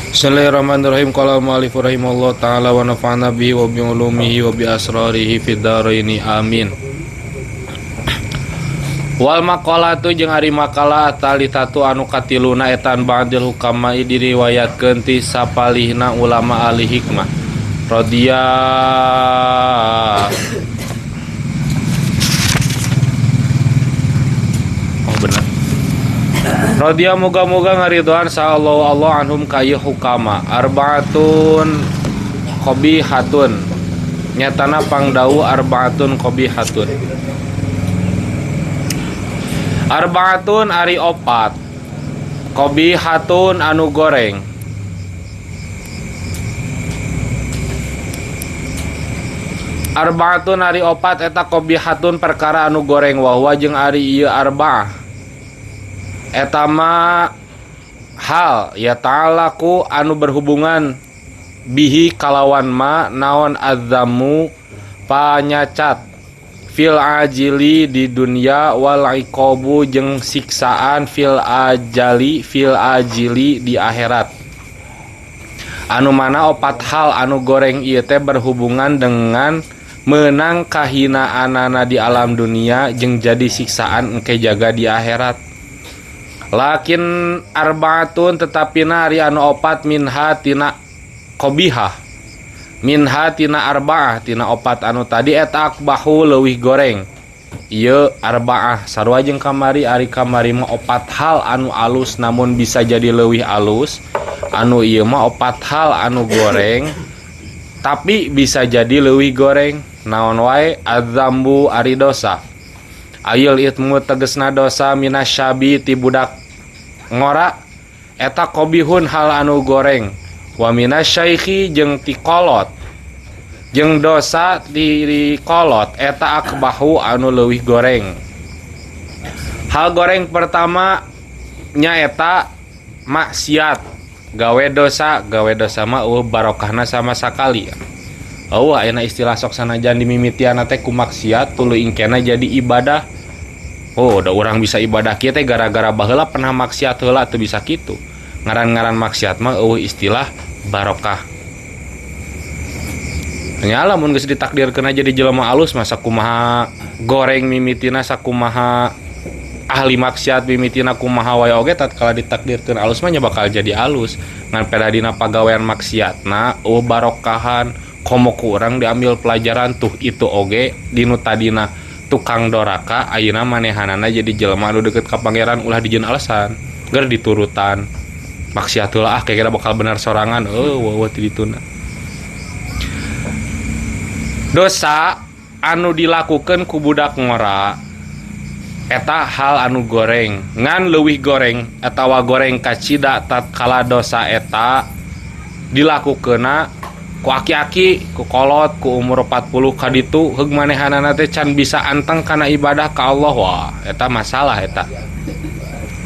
Bismillahirrahmanirrahim. Qala al-mu'allif rahimahullah ta'ala wa nafa'ana bihi wa bi ulumihi wa bi asrarihi fid dharaini amin. Wal maqalatu jeung ari makalah talitatu anu katiluna etan ba'dil hukama diriwayatkeun ti sapalihna ulama ahli hikmah radiya oh bener radiya muga-muga ngaridhoan sa Allah Allah anhum ka ieu hukama arbaatun qabihatun nyatana pangdau arbaatun qabihatun arbaatun ari opat qabihatun anu goreng arbaatun ari opat eta qabihatun perkara anu goreng wa huwa jeung ari ieu arbaah eta mah hal ya ta'alaku anu berhubungan bihi kalawan ma naon azzamu panyacat fil ajili di dunia wal iqabu jeung siksaan fil ajali fil ajili di akhirat. Anu mana opat hal anu goreng ieu teh berhubungan dengan menang kahinaanana di alam dunia jeung jadi siksaan engke jaga di akhirat. Lakin arbaatun tetapi na ari anu opat minha tina qabihah minha tina arbaah tina opat anu tadi eta akbahu leuwih goreng ieu arbaah sarua jeung kamari ari kamari mah opat hal anu alus namun bisa jadi leuwih alus anu ieu mah opat hal anu goreng tapi bisa jadi leuwih goreng naon wae adzambu ari dosa ayil itmu tegesna dosa minasyabi ti budak ngora eta qabihun hal anu goreng wa minasyaikhi jeung ti kolot jeung dosa ti kolot eta akbahu anu leuwih goreng. Hal goreng pertama nyaeta maksiat gawe dosa mah eueuh barokahna sama sakali. Eueuh ayeuna istilah sok sanajan dimimitianna teh ku maksiat tuluy ingkena jadi ibadah. Oh, da urang bisa ibadah kieu teh gara-gara baheula pernah maksiat heula teu bisa kitu. Ngaran-ngaran maksiat mah eueuh istilah barokah. Nya lamun geus ditakdirkeun jadi jelema alus mah sakumaha goreng mimitina sakumaha ahli maksiat mimitina kumaha wae oge tatkala ditakdirkeun alus mah nya bakal jadi alus. Ngan peda dina pagawean maksiatna eueuh barokahan komo ku urang diambil pelajaran tuh itu oge dinu tadina tukang doraka ayeuna manehanana jadi jelema anu deukeut ka pangeran ulah dijieun alasan ger diturutan maksiat heula ah kira-kira bakal bener sorangan eueuh ti dituna. Dosa anu dilakukeun ku budak ngora eta hal anu goreng ngan leuwih goreng atawa goreng kacida tatkala dosa eta dilakukeunna ku aki-aki ku kolot ku umur 40 ka ditu heug manehanana teh can bisa anteng kana ibadah ka Allah wah eta masalah eta.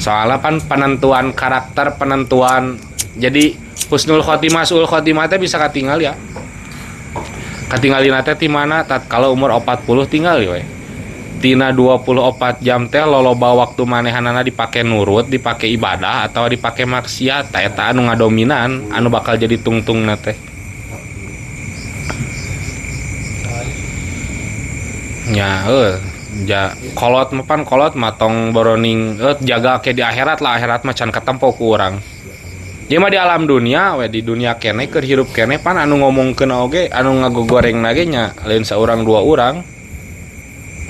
Soalna pan penentuan karakter penentuan jadi husnul khotimah suul khotimah teh bisa katingal ya. Katingalina teh ti mana tatkala umur 40 tinggal we. Tina 24 jam teh loloba waktu manehanana dipake nurut, dipake ibadah atau dipake maksiat ta eta anu ngadominan anu bakal jadi tungtungna teh. Nya heuh ja kolot mah pan kolot mah tong boroning jaga ke di akhirat lah akhirat mah can katempo ku urang. Ieu mah di alam dunia we di dunia keneh keur hirup keneh pan anu ngomongkeun oge anu ngagogorengna ge nya lain saurang dua urang.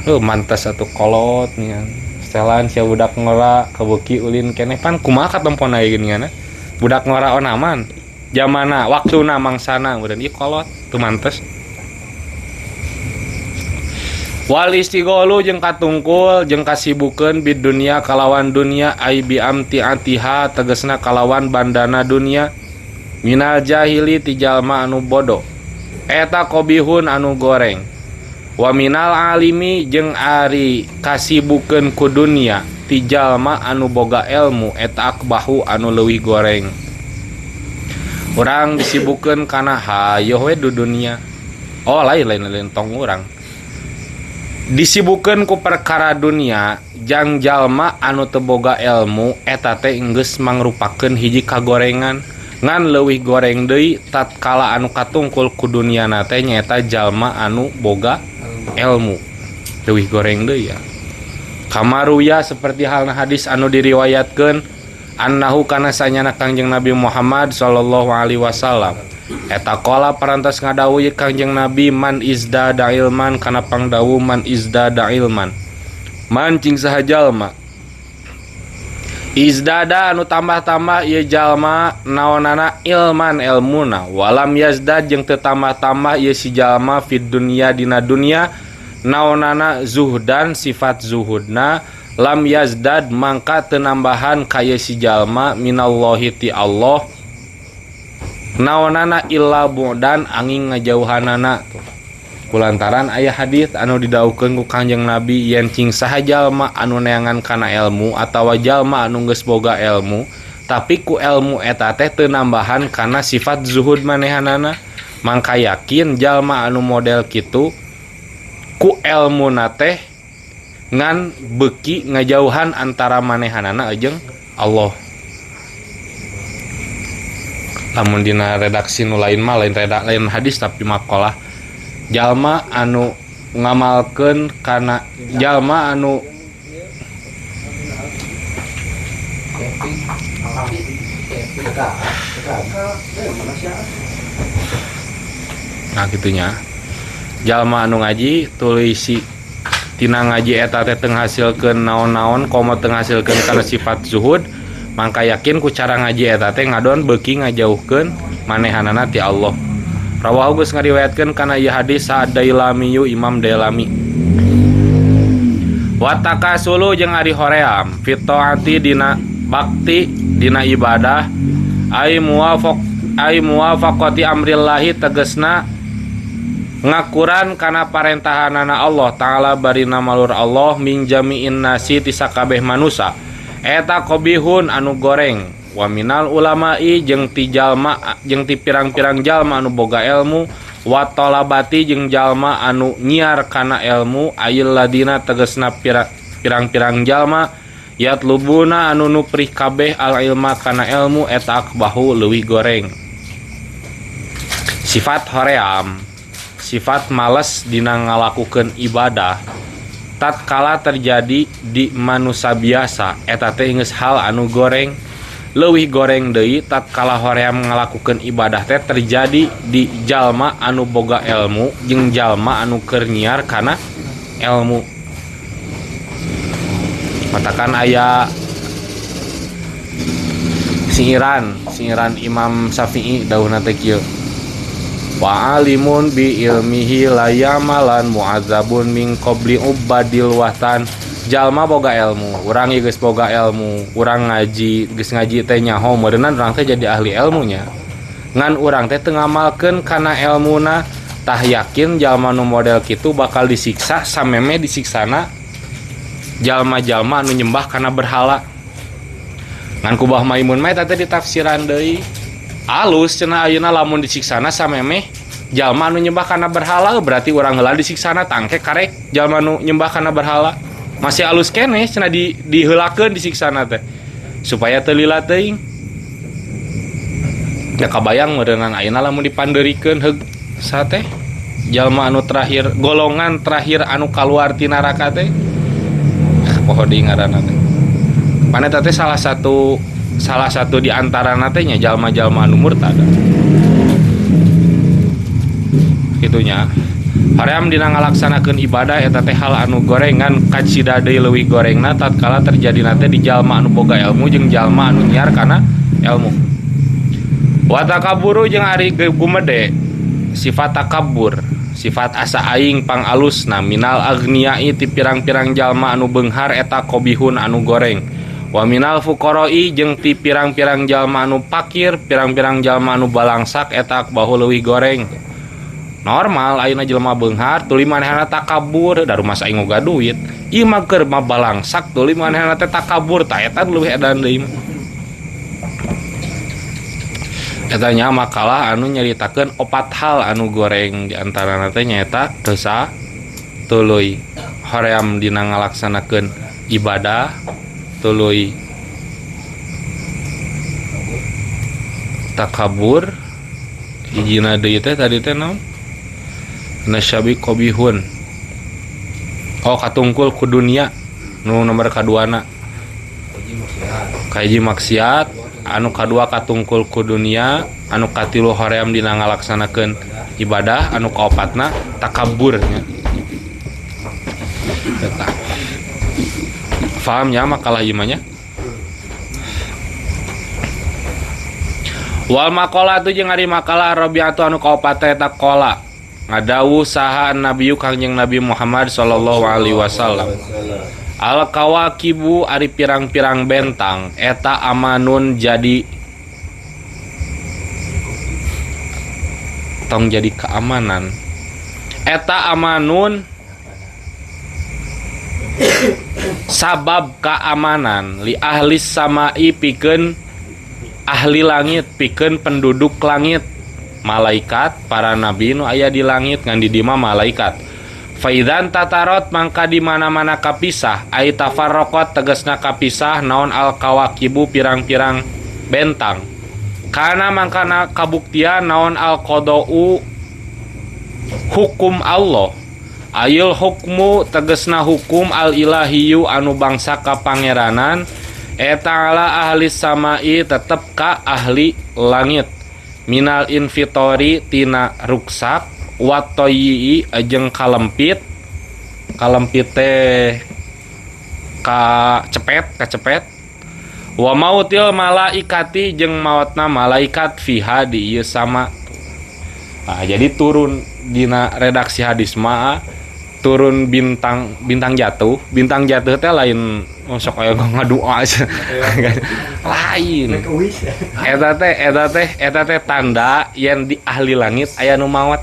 Heuh mantes atuh kolot nya. Setelan sia budak ngora kabeuki ulin keneh pan kumaha katempona ge geuninganna. Budak ngora onaman jamana waktuna mangsana meureun ieu kolot teu mantes. Wal istigholu jeung katungkul jeung kasibukeun bid dunia kalawan dunia ai bi amtiatiha tegesna kalawan bandana dunia minal jahili ti jalma anu bodoh eta qabihun anu goreng wa minal alimi jeung ari kasibukeun ku dunia ti jalma anu boga ilmu eta akbahu anu leuwih goreng. Urang disibukeun kana hayoh we du dunia. Oh lain lain lain tong urang disibukeun ku perkara dunia jang jalma anu teu boga ilmu eta teh geus mangrupakeun hiji kagorengan. Ngan leuwih goreng deui tatkala anu katungkul ku dunyana teh nyaeta jalma anu boga ilmu. Leuwih goreng deui ya. Kamaruya seperti halna hadis anu diriwayatkeun annahu kana sanyana Kangjeng Nabi Muhammad sallallahu alaihi wasallam. Eta qala parantos ngadawuh ieu Kangjeng Nabi man izdada ilman kana pangdawuh man izdada ilman. Man cing saha jalma izdada anu tambah-tambah ieu jalma naonana ilman elmuna walam yazdad jeung teu tambah-tambah ieu si jalma fid dunya dina dunya naonana zuhdan sifat zuhudna lam yazdad mangka teu nambahan ka ieu si jalma minallahi ti Allah naonana illa bu'dan angin ngajauhanana. Kulantaran aya hadis anu didawuhkeun ku Kangjeng Nabi yen cing saha jalma anu neangan kana ilmu atawa jalma anu geus boga ilmu tapi ku ilmu eta teh teu nambahan kana sifat zuhud manehanana mangka yakin jalma anu model kitu ku elmuna teh ngan beuki ngajauhan antara manehanana jeung Allah. Lamun dina redaksi nu lain mah lain redak lain hadis tapi makalah jalma anu ngamalkeun kana jalma anu nah gitunya jalma anu ngaji tuluy si tina ngaji eta teh teu ngahasilkeun naon-naon komo teu ngahasilkeun kana sifat zuhud mangka yakin ku cara ngaji eta teh ngadon beuki ngajauhkeun manehanana ti Allah. Rawahu geus ngariwayatkeun kana ieu hadis Sa'ad Dailamiyu Imam Dailami. Wa takasulu jeung ari hoream fi taati dina bakti dina ibadah ai muwafaq ai muwafaqati amrillahi tegesna ngakuran kana parentahanana Allah Ta'ala barina malur Allah min jami'in nasi ti sakabeh manusa eta qabihun anu goreng wa minal ulama'i jeung ti jalma jeung ti pirang-pirang jalma anu boga ilmu wa talabati jeung jalma anu nyiar kana ilmu ayil ladina tegesna pirang-pirang jalma yatlubuna anu nuprih kabeh al ilma kana ilmu eta akbahu leuwih goreng. Sifat hoream, sifat males dina ngalakukeun ibadah tatkala terjadi di manusia biasa eta teh geus hal anu goreng. Leuwih goreng deui tatkala hoream ngalakukeun ibadah teh terjadi di jalma anu boga ilmu jeung jalma anu keur nyiar kana ilmu. Matakan aya singiran Imam Syafi'i dawuhna teh kieu. Wa alimun bi ilmihi la yamalan mu'adzabun min qabli ubadil watan. Jalma boga ilmu, urang ieu geus boga ilmu, urang ngaji, geus ngaji teh nyaho meureunnan urang teh jadi ahli ilmunya. Ngan urang teh teu ngamalkeun kana elmuna, tah yakin jalma nu model kitu bakal disiksa sameme disiksana jalma-jalma anu nyembah kana berhala. Ngan ku Bah Maimun mah eta teh ditafsiran deui. Alus cenah ayeuna lamun disiksana sameme jalma anu nyembah kana berhala berarti urang heula disiksana tangke karek jalma anu nyembah kana berhala. Masih alus keneh cenah diheulakeun disiksana teh supaya teu lila teuing. Ya kabayang meureunnan ayeuna lamun dipandeurikeun heug sate jalma anu terakhir golongan terakhir anu kaluar ti neraka teh poho deui ngaranna teh. Mana teh salah satu di antarana teh nya jalma-jalma anu murtad. Kitunya. Hoream dina ngalaksanakeun ibadah eta teh hal anu gorengan kacida deui leuwih gorengna tatkala terjadina teh di jalma anu boga ilmu jeung jalma anu nyiar kana ilmu. Wa takabburu jeung ari gumede sifat takabbur, sifat asa aing pangalusna minal agniai ti pirang-pirang jalma anu beunghar eta qabihun anu goreng. Wa minal fuqara'i jeung ti pirang-pirang jalma anu pakir, pirang-pirang jalma anu balangsak eta bahu leuwih goreng. Normal ayeuna jelema beunghar tuluy manehna takabur da rumah aing boga duit. Ieu mah keur mah balangsak tuluy manehna teh takabur tah eta leuwih edan deui. Eta nya makalah anu nyaritakeun opat hal anu goreng di antarana teh nyaeta dosa tuluy hoream dina ngalaksanakeun ibadah tuluy Takabur hijina deui teh tadi teh naon? Nasyabi qabihun. Oh katungkul ku dunia nu nomor kaduana. Kahiji maksiat, anu kadua katungkul ku dunia, anu katilu hoream dina ngalaksanakeun ibadah, anu kaopatna takabur nya. Eta. Faham nya makalah ieu mah nya? Wal maqalatu jeung ari makalah rabi'atu anu kaopat eta qala ngadawuh saha nabiyu Kangjeng Nabi Muhammad sallallahu alaihi wasallam. Al kawakibu ari pirang-pirang bentang eta amanun jadi tong jadi keamanan. Eta amanun sabab keamanan li ahli samai pikeun ahli langit, pikeun penduduk langit, malaikat, para nabi nu aya di langit ngan di dieu mah malaikat. Faidzan tatarot mangka di mana-mana kapisah, ai tafarraqat tegasna kapisah naon al kawakibu pirang-pirang bentang. Kana mangkana kabuktian naon al qada'u hukum Allah. Ayul hukmu tegasna hukum al ilahiyu anu bangsa kapangeranan eta ala ahli samai tetep ka ahli langit. Minal infitori tina ruksak watoyi jeung kalempit, kalempit teh kacepet, wa mautil malaikati jeung maotna malaikat fiha di ieu sama. Nah, jadi turun dina redaksi hadis mah turun bintang, bintang jatuh, bintang jatuh teh lain sok aya ngadoa lain. Eta teh tanda yen di ahli langit aya nu maot.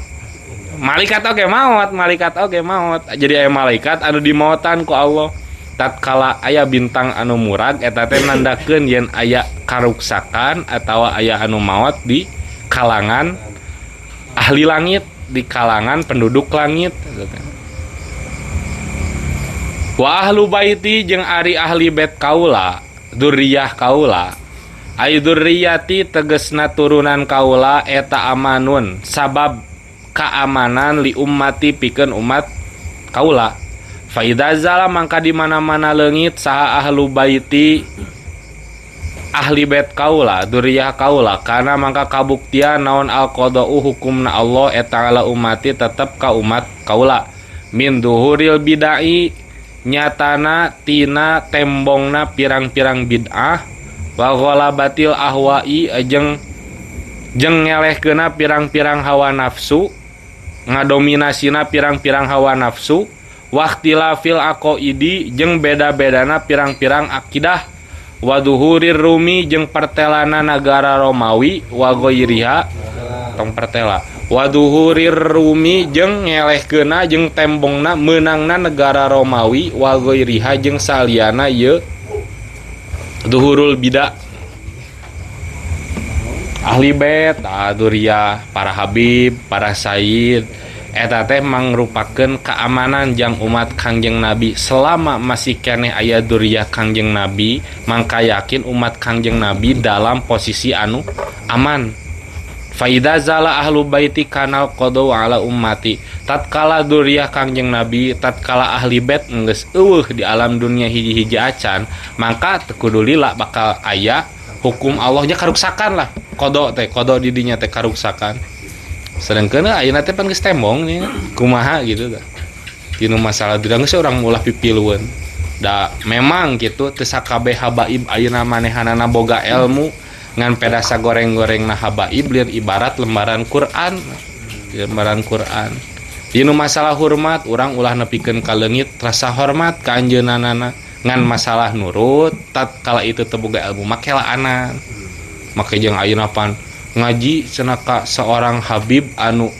Malaikat oge maot, malaikat oge maot. Jadi aya malaikat anu dimaotan ku Allah. Tatkala aya bintang anu murag eta teh nandakeun yen aya karuksakan atawa aya anu maot di kalangan ahli langit, di kalangan penduduk langit. Wa ahlu baiti jeung ari ahli bait kaula, dzurriyyah kaula. Ai dzurriyyati tegasna turunan kaula eta amanun sabab keamanan li ummati pikeun umat kaula. Fa idza zala mangka di mana-mana leungit saha ahlu baiti ahli bait kaula, dzurriyyah kaula, kana mangka kabuktian naon al qada'u hukumna Allah eta ala ummati tetep ka umat kaula. Min duhuril bidai nyatana tina tembongna pirang-pirang bid'ah wa ghalabatil ahwa'i jeung ngelehkeuna pirang-pirang hawa nafsu, ngadominasina pirang-pirang hawa nafsu, waqtilafil aqaidi jeung beda-bedana pirang-pirang akidah, wa duhurir rumi jeung pertelana nagara Romawi wa ghairiha tong pertela, wa duhurir rumi jeung ngelehkeuna jeung tembongna meunangna negara Romawi wa ghairiha jeung saliana ieu duhurul bidah. Ahli bait, dzurriyyah, para habib, para sayyid eta teh mangrupakeun keamanan jang umat Kangjeng Nabi. Selama masih keneh aya dzurriyyah Kangjeng Nabi, mangka yakin umat Kangjeng Nabi dalam posisi anu aman. Faida zala ahlu baiti kanal qadu ala ummati. Tatkala dzurriyyah Kangjeng Nabi, tatkala ahli bait geus eueuh di alam dunia hiji-hiji acan, mangka teu kudu lila bakal aya hukum Allahnya karuksakan lah. Qada teh, qada di dinya teh karuksakan. Sedangkeun ayeuna teh pan geus tembong nya, kumaha gitu tah. Dinu masalah dirang geus urang ulah pipilueun. Da memang kitu teu sakabeh habaib ayeuna manehanana boga ilmu ngan pedasa goreng-gorengna habaib lieur ibarat lembaran Quran. Lembaran Quran. Dinu masalah hormat urang ulah nepikeun ka leungit rasa hormat ka anjeunna ngan masalah nurut tatkala itu teu boga ilmu make laanan. Make jeung ayeuna pan ngaji cenah ka seorang habib anu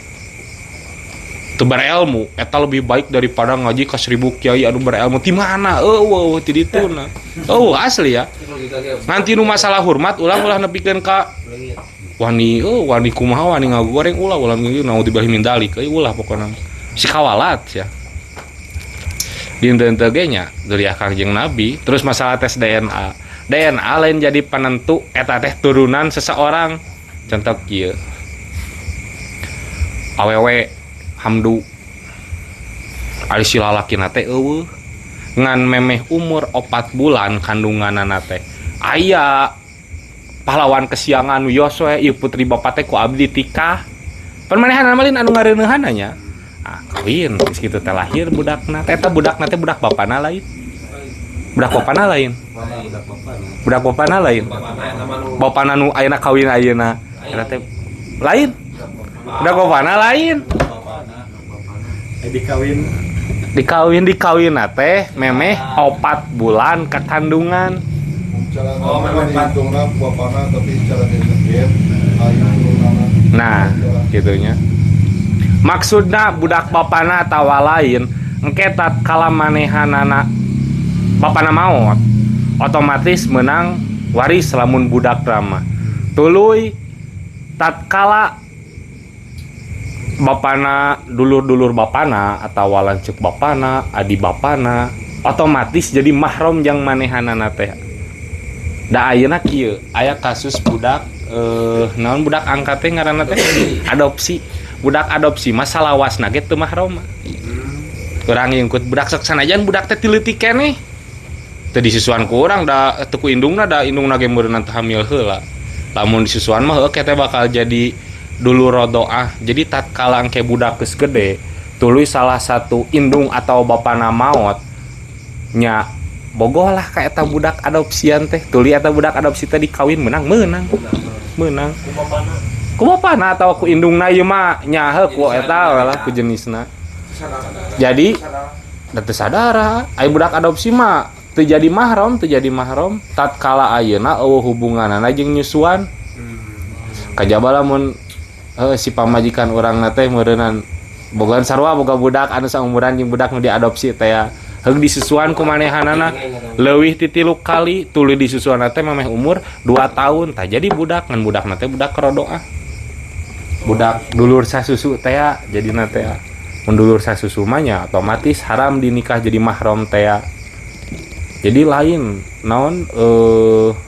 teu berilmu eta lebih baik daripada ngaji ka 1000 kiai anu berilmu. Ti mana eueuh ti dituna. Eueuh asli ya. Nganti nu masalah hormat ulah ulah nepikeun ka wani eueuh wani kumaha wani ngagoreng ulah ulah naudzubillahi min dzalik euy ulah pokona si kawalat ya. Dinten teu ge nya dzurriyyah Kangjeng Nabi. Terus masalah tes DNA. DNA lain jadi penentu eta teh turunan seseorang. Contoh kieu. Awewe hamdu ari si lalakina teh eueuh ngan memeh umur 4 bulan kandunganana teh aya pahlawan kesiangan wios we ieu putri bapak teh ku abdi tikah. Pan manehanna mah lain anu ngareuneuhanna nya. Ah, kawin geus kitu teh lahir budakna. Teh eta budakna teh budak bapana lain. Budak bapana lain. Budak bapana lain. Bapana nu ayeuna kawin ayeuna. Eta teh lain. Budak bapana lain. Dikawin. Dikawin teh memeh 4 bulan kekandungan. Oh, memang dihitungna bapana tapi secara DNA ayo turunana. Nah, gitunya. Maksudna budak bapana atawa lain, engke tatkala manehanana bapana maot, otomatis menang waris lamun budak rama. Tuluy tatkala bapana dulur-dulur bapana atawa lanceuk bapana, adi bapana, otomatis jadi mahram jang manehanana teh. Da ayeuna kieu, aya kasus budak naon budak angkat teh ngaranna teh adopsi. Budak adopsi mah salawasna ge teu mahram. Urang ngikut budak sok sanajan budak teh tileutik keneh. Teu disusuan ku urang da teu ku indungna da indungna ge meureunna teu hamil heula. Lamun disusuan mah heuh teh bakal jadi dulu rodoah. Jadi tatkala engke budak geus gede, tuluy salah satu indung atau bapana maot nya bogoh lah ka eta budak adopsian teh. Tuluy eta budak adopsi teh dikawin menang meunang. Meunang. Ku bapana. Ku bapana atawa ku indungna ieu mah nya heuh ku eta we lah ku jenisna. Jadi da teu sadara, aya budak adopsi mah teu jadi mahram, teu jadi mahram tatkala ayeuna eueuh hubunganana jeung nyusuan. Kajaba lamun si pamajikan urangna teh meureunnan bogaan sarua boga budak anu saumuran jeung budak nu diadopsi teh ya. Heug disusuan ku manehanana leuwih ti 3 kali tuluy disusuanna teh mameh umur 2 tahun tah jadi budak ngan budakna teh budak rodoah. Budak dulur sasusu teh ya jadina teh ya. Mun dulur sasusu mah nya otomatis haram dinikah jadi mahram teh ya. Jadi lain naon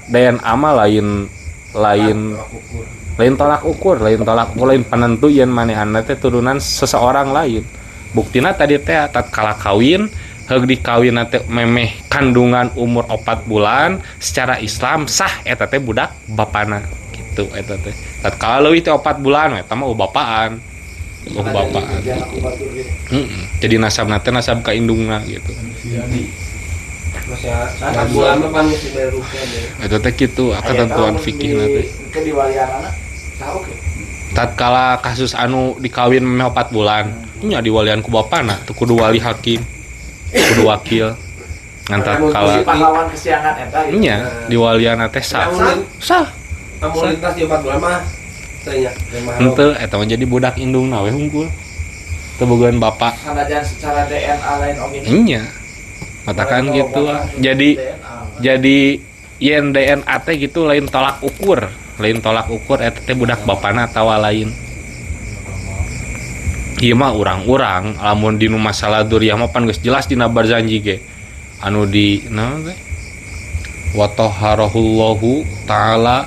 DNA mah lain lain lain tolak ukur, lain tolak ukur, lain penentu yen manehanna teh turunan seseorang lain. Buktina tadi teh tatkala kawin heug dikawin teh memeh kandungan umur 4 bulan secara Islam sah eta teh budak bapana gitu eta teh. Tatkala leuwih teh 4 bulan eta mah bapaan. Oh bapaan. Jadi nasabna teh nasab ka indungna gitu. Eta teh kitu ketentuan fikihna teh. Tatkala kasus anu dikawin memeh 4 bulan, nya diwalian ku bapana teu kudu wali hakim, kudu wakil. Ngan tatkala pahlawan kesiangan eta gitu. Nya diwalian teh sah. Sah. Amun lintas di 4 bulan mah teh nya. Henteu eta mah jadi budak indungna we hungkul. Teu bogaan bapak. Sanajan secara DNA lain oge. Nya. Matakan gitu lah. Jadi yen DNA teh gitu lain tolak ukur. Lain tolak ukur eta teh budak bapana atawa lain. Ieu mah urang-urang lamun dinu masalah dzurriyyah mah pan geus jelas dina barzanji ge. Anu di naon teh? Wa tahharahullahu ta'ala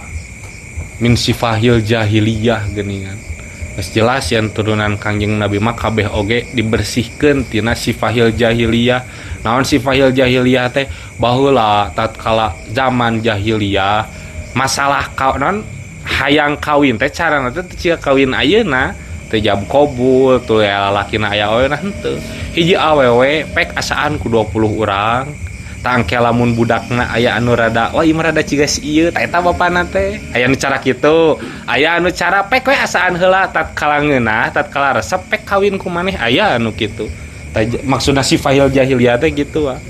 min sifahil jahiliyah geuningan. Geus jelas yen turunan Kangjeng Nabi mah kabeh oge dibersihkeun tina sifahil jahiliyah. Naon sifahil jahiliyah teh? Baheula tatkala zaman jahiliyah masalah naon hayang kawin teh carana teh teu ciga kawin ayeuna teu jab kabul tuluy lalakina aya awewe henteu. Hiji awewe pek asaan ku 20 urang. Tangke lamun budakna aya anu rada wah ieu mah rada ciga si ieu tah eta bapana teh. Aya anu cara kitu, aya anu cara pek we asaan heula tatkala ngeunah, tatkala resep pek kawin ku maneh aya anu kitu. Tah maksudna sifahil jahiliyah teh kitu ah.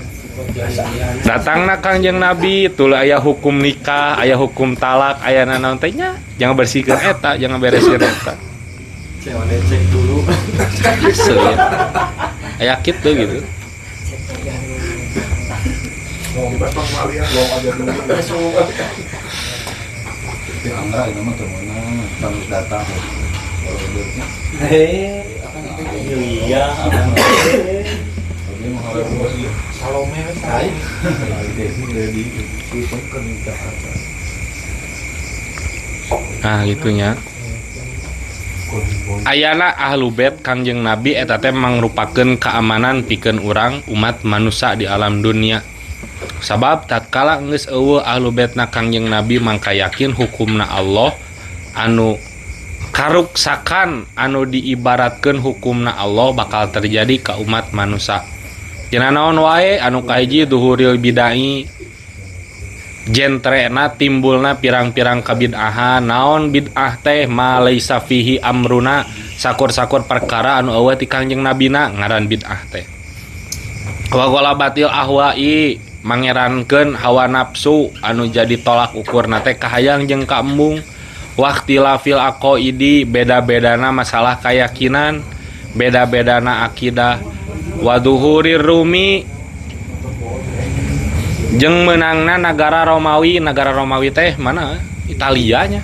Datangna Kangjeng Nabi tuluy aya hukum nikah, aya hukum talak, aya nanaon teh nya jangan bersihkeun eta, jangan bereskeun eta. Cewek cek dulu. Hese ya. Aya kitu gitu. Tapi angga ini mah temenan, terus datang. Hei, iya. Salome we. Nah gitunya. Ayana ahlu bait Kangjeng Nabi eta teh mangrupakeun keamanan pikeun urang umat manusia di alam dunia. Sabab tatkala geus eueuh ahlu baitna Kangjeng Nabi mangka yakin hukumna Allah anu karuksakan anu diibaratkeun hukumna Allah bakal terjadi ka umat manusia. Cenah naon wae anu kahiji duhuril bidai jentrena timbulna pirang-pirang kabid'ahan. Naon bid'ah teh ma laisa fihi amruna, sakur-sakur perkara anu eueuh ti Kangjeng Nabina ngaran bid'ah teh. Wa ghalabatil ahwa'i mangerankeun hawa nafsu anu jadi tolak ukurna teh kahayang jeung kaembung. Waqtilafil aqaidi beda-bedana masalah keyakinan, beda-bedana akidah. Wa duhurir rumi jeung meunangna nagara Romawi. Nagara Romawi teh mana? Italia nya.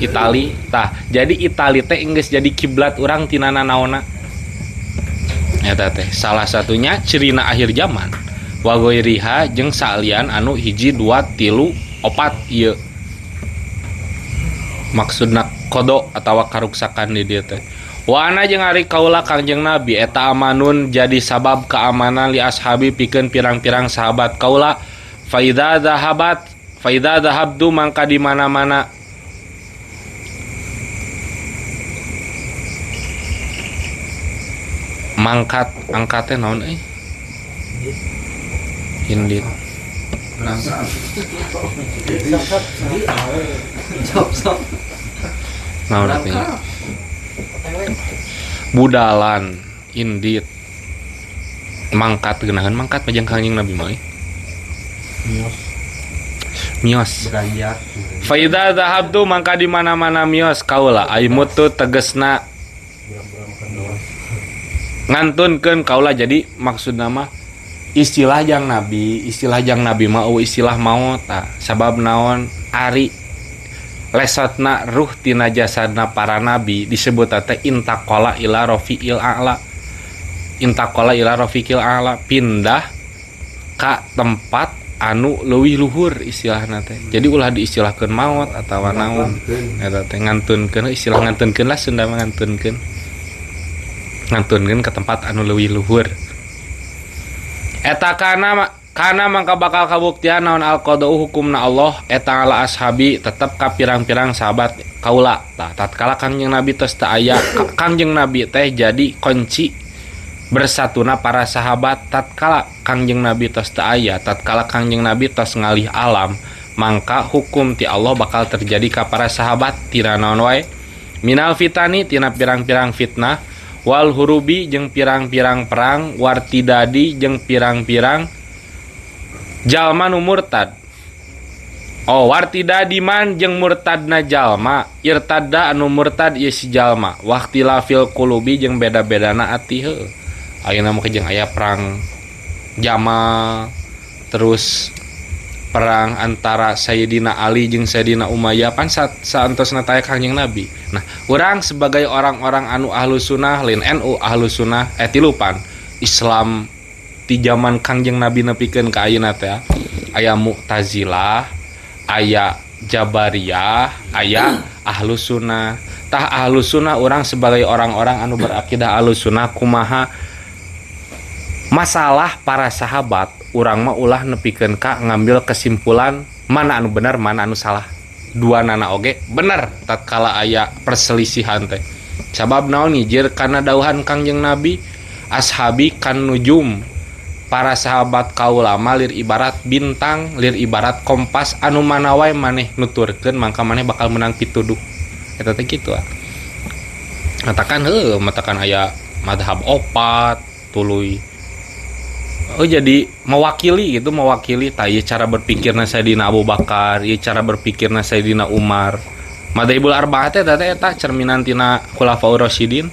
Itali. Tah, jadi Itali teh geus jadi kiblat urang tina nanaonna. Eta teh salah satunya cirina akhir zaman. Wa ghairiha jeung salian anu 1 2 3 4 ieu. Maksudna qada atawa karuksakan di dieu teh. Wa ana jeung ari kaula Kangjeng Nabi eta amanun jadi sabab keamanan li ashabi pikeun pirang-pirang sahabat kaula. Faidza dhahabat faidza dhahabtu mangka di mana-mana mangkat angkatnya naon euy? Indit. Naon artinya? Budalan indit mangkat geunaheun mangkat majeng Kangjeng Nabi mah mios. Mios. Beranjak. Faidza dhahabtu mangka di mana-mana mios kaula aimutu tegesna ngantunkeun kaula. Jadi maksudna mah istilah jang Nabi mah eueuh istilah maot tah. Sabab naon ari lesotna ruh tina jasadna para nabi disebut teh intaqala ila rafiqil a'la. Intaqala ila rafiqil a'la, pindah ka tempat anu leuwih luhur istilahna teh. Jadi ulah diistilahkeun maot atawa naon eta teh ngantunkeun, istilah ngantunkeun lah Sunda mah ngantunkeun. Ngantunkeun ka tempat anu leuwih luhur. Eta kana mangka bakal kabuktian naon al-qada'u hukumna Allah eta ala ashabi tetep ka pirang-pirang sahabat kaula. Tah tatkala Kangjeng Nabi tos teu aya, Kangjeng Nabi teh jadi kunci bersatuna para sahabat. Tatkala Kangjeng Nabi tos teu aya, tatkala Kangjeng Nabi tos ngalih alam, mangka hukum ti Allah bakal terjadi ka para sahabat tina naon wae? Minal fitani tina pirang-pirang fitnah, wal hurubi jeung pirang-pirang perang, wartidadi jeung pirang-pirang jalma nu murtad. Oh, wartidadi man jeung murtadna jalma, irtadda anu murtad ieu si jalma, waqtilafil qulubi jeung beda-bedana ati heuh. Ayeuna mah jeung aya perang Jamal, terus perang antara Sayyidina Ali jeung Sayyidina Umayyah pan saantosna taya Kangjeng Nabi. Nah, urang sebagai orang-orang anu ahlu sunnah, lain NU ahlu sunnah, tilupan Islam di zaman Kangjeng Nabi nepikeun ka ayeuna teh aya Mu'tazilah, aya Jabariyah, aya ahlu sunnah. Tah ahlu sunnah urang sebagai orang-orang anu berakidah ahlu sunnah kumaha masalah para sahabat urang mah ulah nepikeun ka ngambil kesimpulan mana anu bener mana anu salah. Dua nana oge bener tatkala aya perselisihan teh. Sabab naon ngijir kana dauhan Kangjeng Nabi ashabi kan nujum, para sahabat kaula mah lir ibarat bintang, lir ibarat kompas anu mana wae maneh nuturkeun mangka maneh bakal menang pituduh. Eta teh kitu ah. Matakan heuh, matakan aya madhab opat tuluy. Oh jadi mewakili gitu, mewakili tah ieu cara berpikirna Sayyidina Abu Bakar, ieu cara berpikirna Sayyidina Umar. Madzhabul arba'ah teh eta cerminan tina Khulafaur Rasyidin.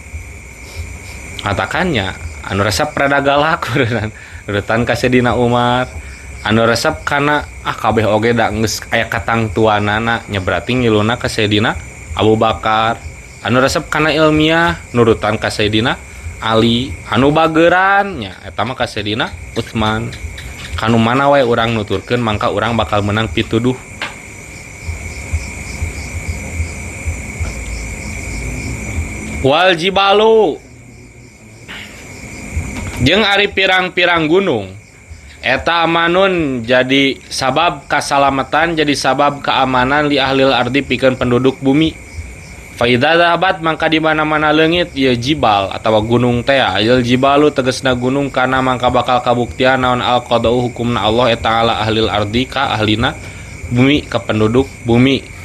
Katakannya anu resep rada galak urutan ka Sayyidina Umar, anu resep kana kabeh oge da geus aya katangtuanana nya berarti ngiluna ka Sayyidina Abu Bakar, anu resep kana ilmiah nurutan ka Sayyidina Ali, anu bageran nya eta mah ka Sayyidina Utsman. Kanu mana wae urang nuturkeun mangka urang bakal menang pituduh. Wal jibalu jeung ari pirang-pirang gunung eta amanun jadi sabab kasalamatan, jadi sabab keamanan li ahlil ardi pikeun penduduk bumi. Fa idza dhahabat mangka di mana-mana leungit ieu jibal atawa gunung teh, ayil jibalu tegasna gunung, kana mangka bakal kabuktian naon al qadau hukumna Allah eta ala ahlil ardi ka ahlina bumi, ka penduduk bumi.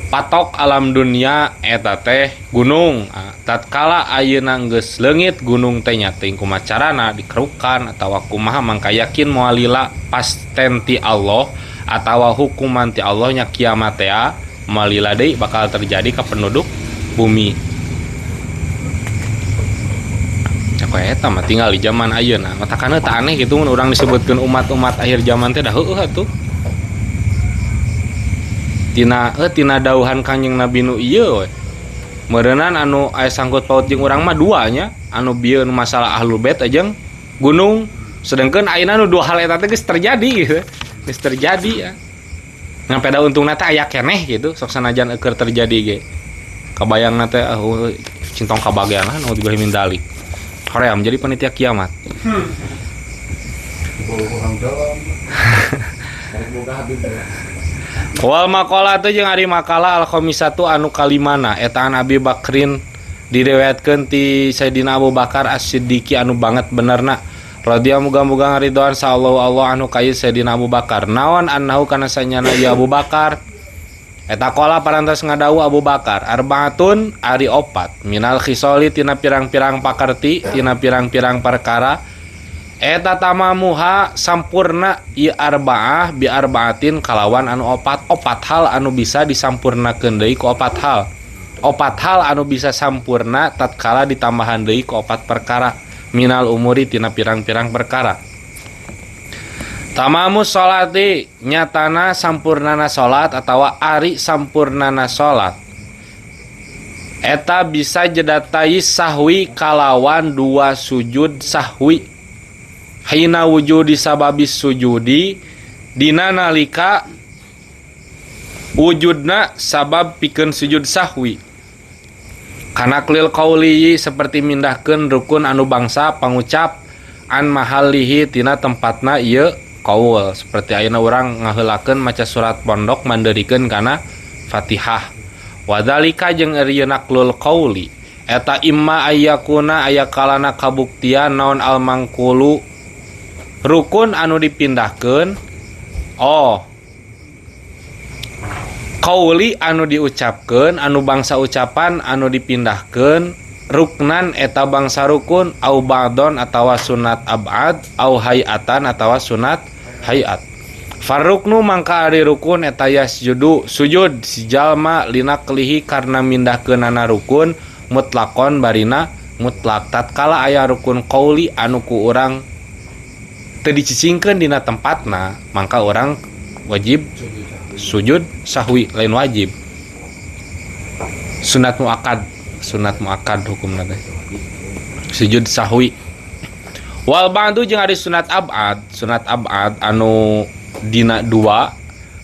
Patok alam dunia eta teh gunung. Tatkala ayeuna geus leungit gunung teh nya teuing kumaha carana dikerukan atawa kumaha, mangka yakin moal lila pasten ti Allah atawa hukuman ti Allah nya kiamat teh moal lila deui bakal terjadi ka penduduk bumi. Cak eta mah tinggal di zaman ayeuna. Matakana teh aneh kitu mun urang disebutkeun umat-umat akhir zaman teh dah heueuh atuh. Tina dauhan Kanjeng Nabi nu ieu we. Meureunnan anu aya sangkut paut jeung urang mah dua nya, anu bieu nu masalah ahlul bait jeung gunung. Sedangkan ayeuna nu dua hal eta teh geus terjadi gitu. Geus terjadi ya. Ngan peda untungna teh aya keneh gitu, sok sanajan eueur terjadi ge. Kabayangna teh cintong kabagean lah naudzubillahi min dzalik. Hoream jadi panitia kiamat. Orang dalam. Wal maqala teh jeung ari makalah al khamisatu anu kalimana eta an Abi Bakrin diriwayatkeun ti Sayyidina Abu Bakar As-Siddiqi anu banget benerna radhiyallahu muga-muga ngaridoan sallallahu Allah anu ka Sayyidina Abu Bakar naon annahu kana sanyana ya Abu Bakar eta qala parantos ngadawu Abu Bakar arbaatun ari opat minal khisali tina pirang-pirang pakerti tina pirang-pirang perkara eta tamamuha sampurna ieu arbaah bi arbaatin kalawan anu opat, opat hal anu bisa disampurnakeun deui ku opat hal, opat hal anu bisa sampurna tatkala ditambahan deui ku opat perkara minal umuri tina pirang-pirang perkara. Tamamu sholati nyatana sampurnana salat atawa ari sampurnana salat eta bisa jedatai sahwi kalawan dua sujud sahwi hina wujudi sababis sujudi dina nalika wujudna sabab pikeun sujud sahwi kana klil qauli seperti mindahkeun rukun anu bangsa pangucap an mahalihi tina tempatna ieu qaul seperti ayeuna urang ngaheulakeun maca surat pondok mandeurikeun kana Fatihah wadzalika jeung ieu naklul qauli eta imma ayyakuna aya kalana kabuktian naon al mangkulu rukun anu dipindahkeun oh qauli anu diucapkeun anu bangsa ucapan anu dipindahkeun ruknan eta bangsa rukun au ba'don atawa sunat ab'ad au hayatan atawa sunat hayat farruknu mangka ari rukun eta yasjudu sujud si jalma linaklihi karena mindahkeunana rukun mutlakon barina mutlak tatkala aya rukun qauli anu ku urang teu dicicingkeun dina tempatna mangka orang wajib sujud sahwi lain wajib sunat muakkad hukumna teh sujud sahwi wal ba'du jeung ari sunat ab'ad anu dina dua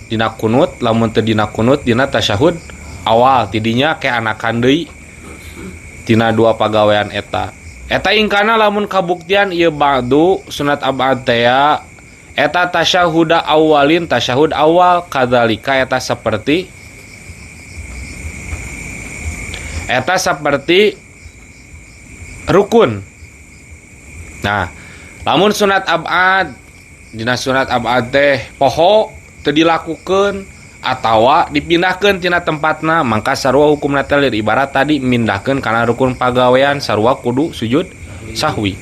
dina kunut lamun teu dina kunut dina tasyahud awal tidinya ke anakan deui tina dua pagawean eta eta ingkana lamun kabuktian ieu ba'du sunat ab'ad teh eta tasyahuda awalin tasyahud awal kadzalika eta seperti rukun. Nah, lamun sunat ab'ad dina sunat ab'ad teh poho teu dilakukeun atawa dipindahkeun tina tempatna mangka sarua hukumna teh ibarat tadi mindahkeun kana rukun pagawean sarua kudu sujud sahwi.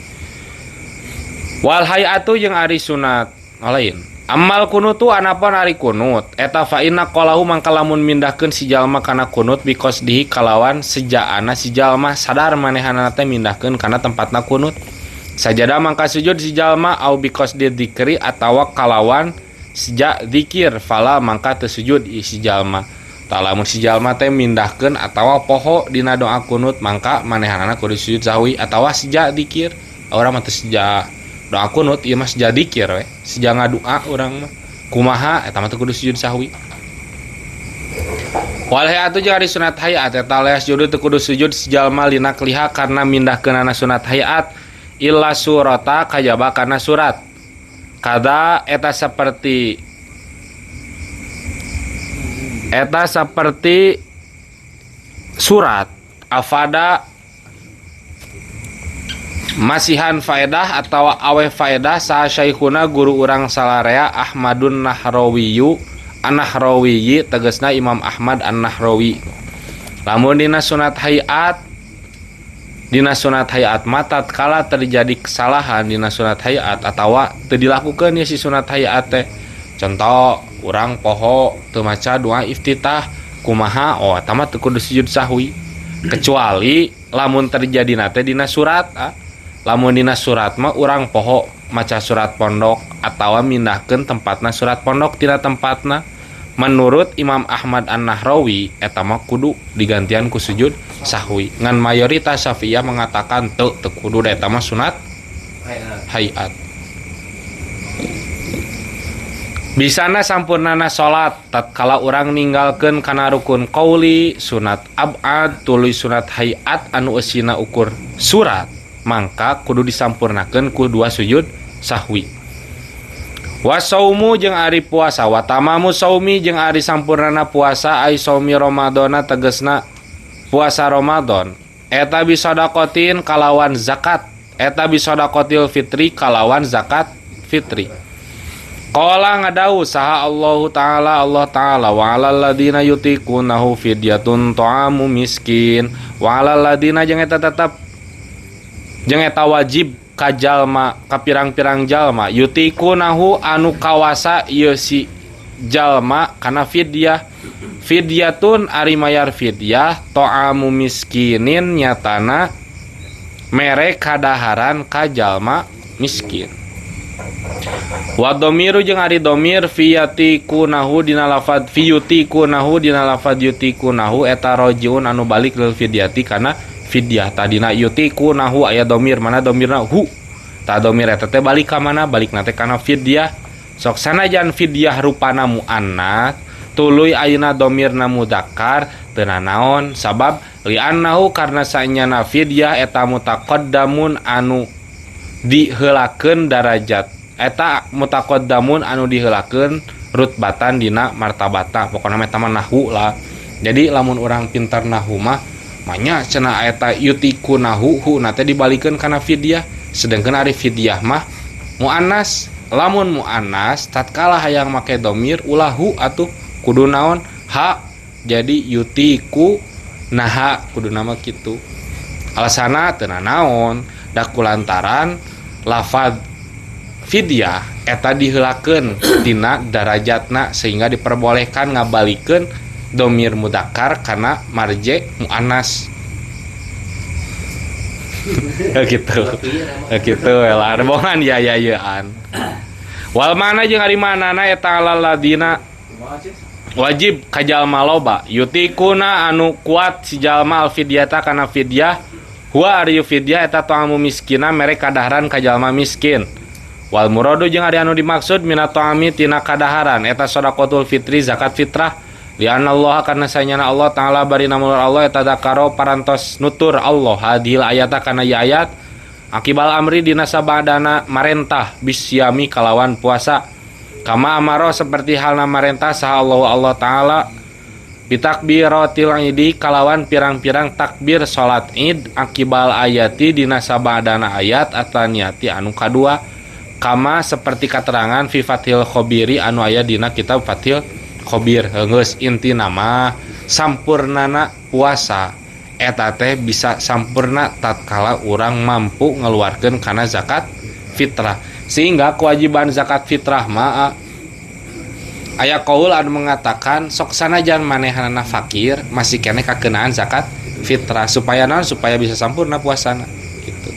Wal hayatu jeung ari sunat lain. Amal kunutu anapun ari kunut eta fa inna qalahu mangka lamun mindahkeun si jalma kana kunut biqasdihi kalawan sejaana si jalma sadar manehanana teh mindahkeun kana tempatna kunut. Sajada mangka sujud si jalma au biqasdi dzikri atawa kalawan sejak zikir fala mangka teu sujud si jalma. Tah lamun si jalma teh mindahkeun atawa poho dina doa kunut mangka manehanana kudu sujud sahwi atawa sejak zikir. Urang mah teu sejak doa kunut ieu mah sejak zikir we, sejak ngadua urang mah kumaha eta mah teu kudu sujud sahwi. Wal hayatu jeung ari sunat hayat eta leas judu teu kudu sujud jalma lina kliha karena mindahkeunana sunat hayat illa surata kajaba kana surat. Kada eta seperti surat afada masihan faedah atau awe faedah saha syaikhuna guru urang salarea Ahmadun Nahrawiyu An-Nahrawi tegasna Imam Ahmad An-Nahrawi. Lamun dina sunat hayat mah tatkala terjadi kesalahan dina sunat hayat atawa teu dilakukeun ye si sunat hayat teh. Contoh urang poho teu maca doa iftitah kumaha, oh eta mah teu kudu sujud sahwi. Kecuali lamun terjadina teh dina surat, lamun dina surat mah urang poho maca surat pondok atawa mindahkeun tempatna surat pondok tina tempatna. Menurut Imam Ahmad An-Nahrawi eta mah kudu digantian ku sujud sahwi. Ngan mayoritas Syafi'iyah mengatakan teu kudu da eta mah sunat hayat. Bisana sampurnana salat tatkala urang ninggalkeun kana rukun qauli, sunat ab'ad, tuluy sunat hayat anu eusina ukur surat, mangka kudu disampurnakeun ku dua sujud sahwi. Wa saumu jeung ari puasa, wa tamamu saumi jeung ari sampurnana puasa ai saumi Ramadhana tegasna puasa Ramadan eta bisadaqatin kalawan zakat, eta bisadaqatil fitri kalawan zakat fitri. Qala ngadau saha Allahu ta'ala Allah ta'ala wa 'alal ladina yutiqunahu fidyatun ta'amu miskin wa 'alal ladina jeung eta tetep jeung eta wajib ka jalma ka pirang-pirang jalma yutikunahu anu kawasa ieu si jalma kana fidyah. Fidyatun ari mayar fidyah ta'amu miskinin nyatana mere kadaharan ka jalma miskin. Wa dhamiru jeung ari dhamir fiyatikunahu dina lafad fiyutikunahu dina lafad yutikunahu eta rajiun anu balik lil fidyati kana fidyah. Tadina yutikunahu aya dhamir, mana dhamirna hu, ta dhamir eta teh balik ka mana, balikna teh kana fidyah. Sok sanajan fidyah rupana muannats tuluy ayeuna dhamirna mudzakkar teu nanaon, sabab li'annahu karna saenyana fidyah eta mutaqaddamun anu diheulakeun darajat, eta mutaqaddamun anu diheulakeun rutbatan dina martabata. Pokona mah eta mah nahwu lah. Jadi lamun urang pintar nahwu mah manya cenah eta yutikunahu hu na teh dibalikeun kana fidyah, sedangkan ari fidyah mah muannas. Lamun muannas tatkala hayang make dhamir ulah hu atuh kudu naon ha, jadi yutiku naha kudu nama kitu. Alasana teu nanaon da kulantaran lafaz fidyah eta diheulakeun dina darajatna sehingga diperbolehkan ngabalikeun dhamir mudzakkar kana marje muannas. Gitu. Gitu lah bohongan ya ya yeuan. Wal mana jeung ari manana eta alal ladina wajib ka jalma loba yutikuna anu kuat si jalma al fidyata kana fidyah huwa ari fidyah eta ta'amu miskina mere kadaharan ka jalma miskin. Wal muradu jeung ari anu dimaksud mina ta'ami tina kadaharan eta shadaqatul fitri zakat fitrah. Li'anna Allah karena sanyana Allah ta'ala bari namulur Allah eta dzakaro parantos nutur Allah hadhil ayata kana ieu ayat akibal amri dina sabadana marentah bisyami kalawan puasa kama amaro seperti halna marentah saha Allah Allah ta'ala bitakbiratil idi kalawan pirang-pirang takbir salat id akibal ayati dina sabadana ayat ataniyati anu kadua kama seperti katerangan fi Fathil Khobiri anu aya dina kitab Fathil Khobir. Geus intina mah sampurnana puasa eta teh bisa sampurna tatkala urang mampu ngeluarkeun kana zakat fitrah, sehingga kewajiban zakat fitrah mah aya qaul anu mengatakan sok sanajan manehanana fakir masih keneh kakenaan zakat fitrah supaya naon, supaya bisa sampurna puasana gitu.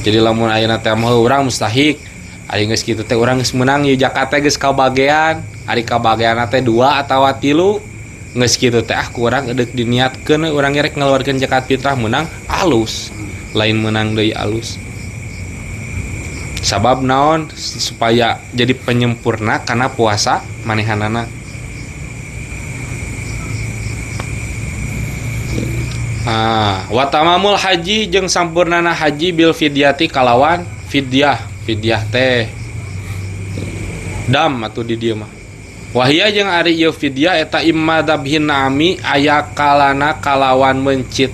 Jadi lamun ayeuna teh mah urang mustahik ari geus kitu teh urang geus meunang ieu zakat teh geus kabagean, ari kabageanna teh 2 atawa 3 geus kitu teh ah ku urang edeuk diniatkeun urang rek ngaluarkeun zakat fitrah meunang alus, lain meunang deui alus. Sabab naon, supaya jadi penyempurna karena puasa manehanana. Ah, wa tamamul haji jeung sampurnana haji bil fidyati kalawan fidyah, fidyah teh dam atuh di dieu mah. Wahia jeung ari ieu fidyah eta imma dzabhin nami aya kalana kalawan mencit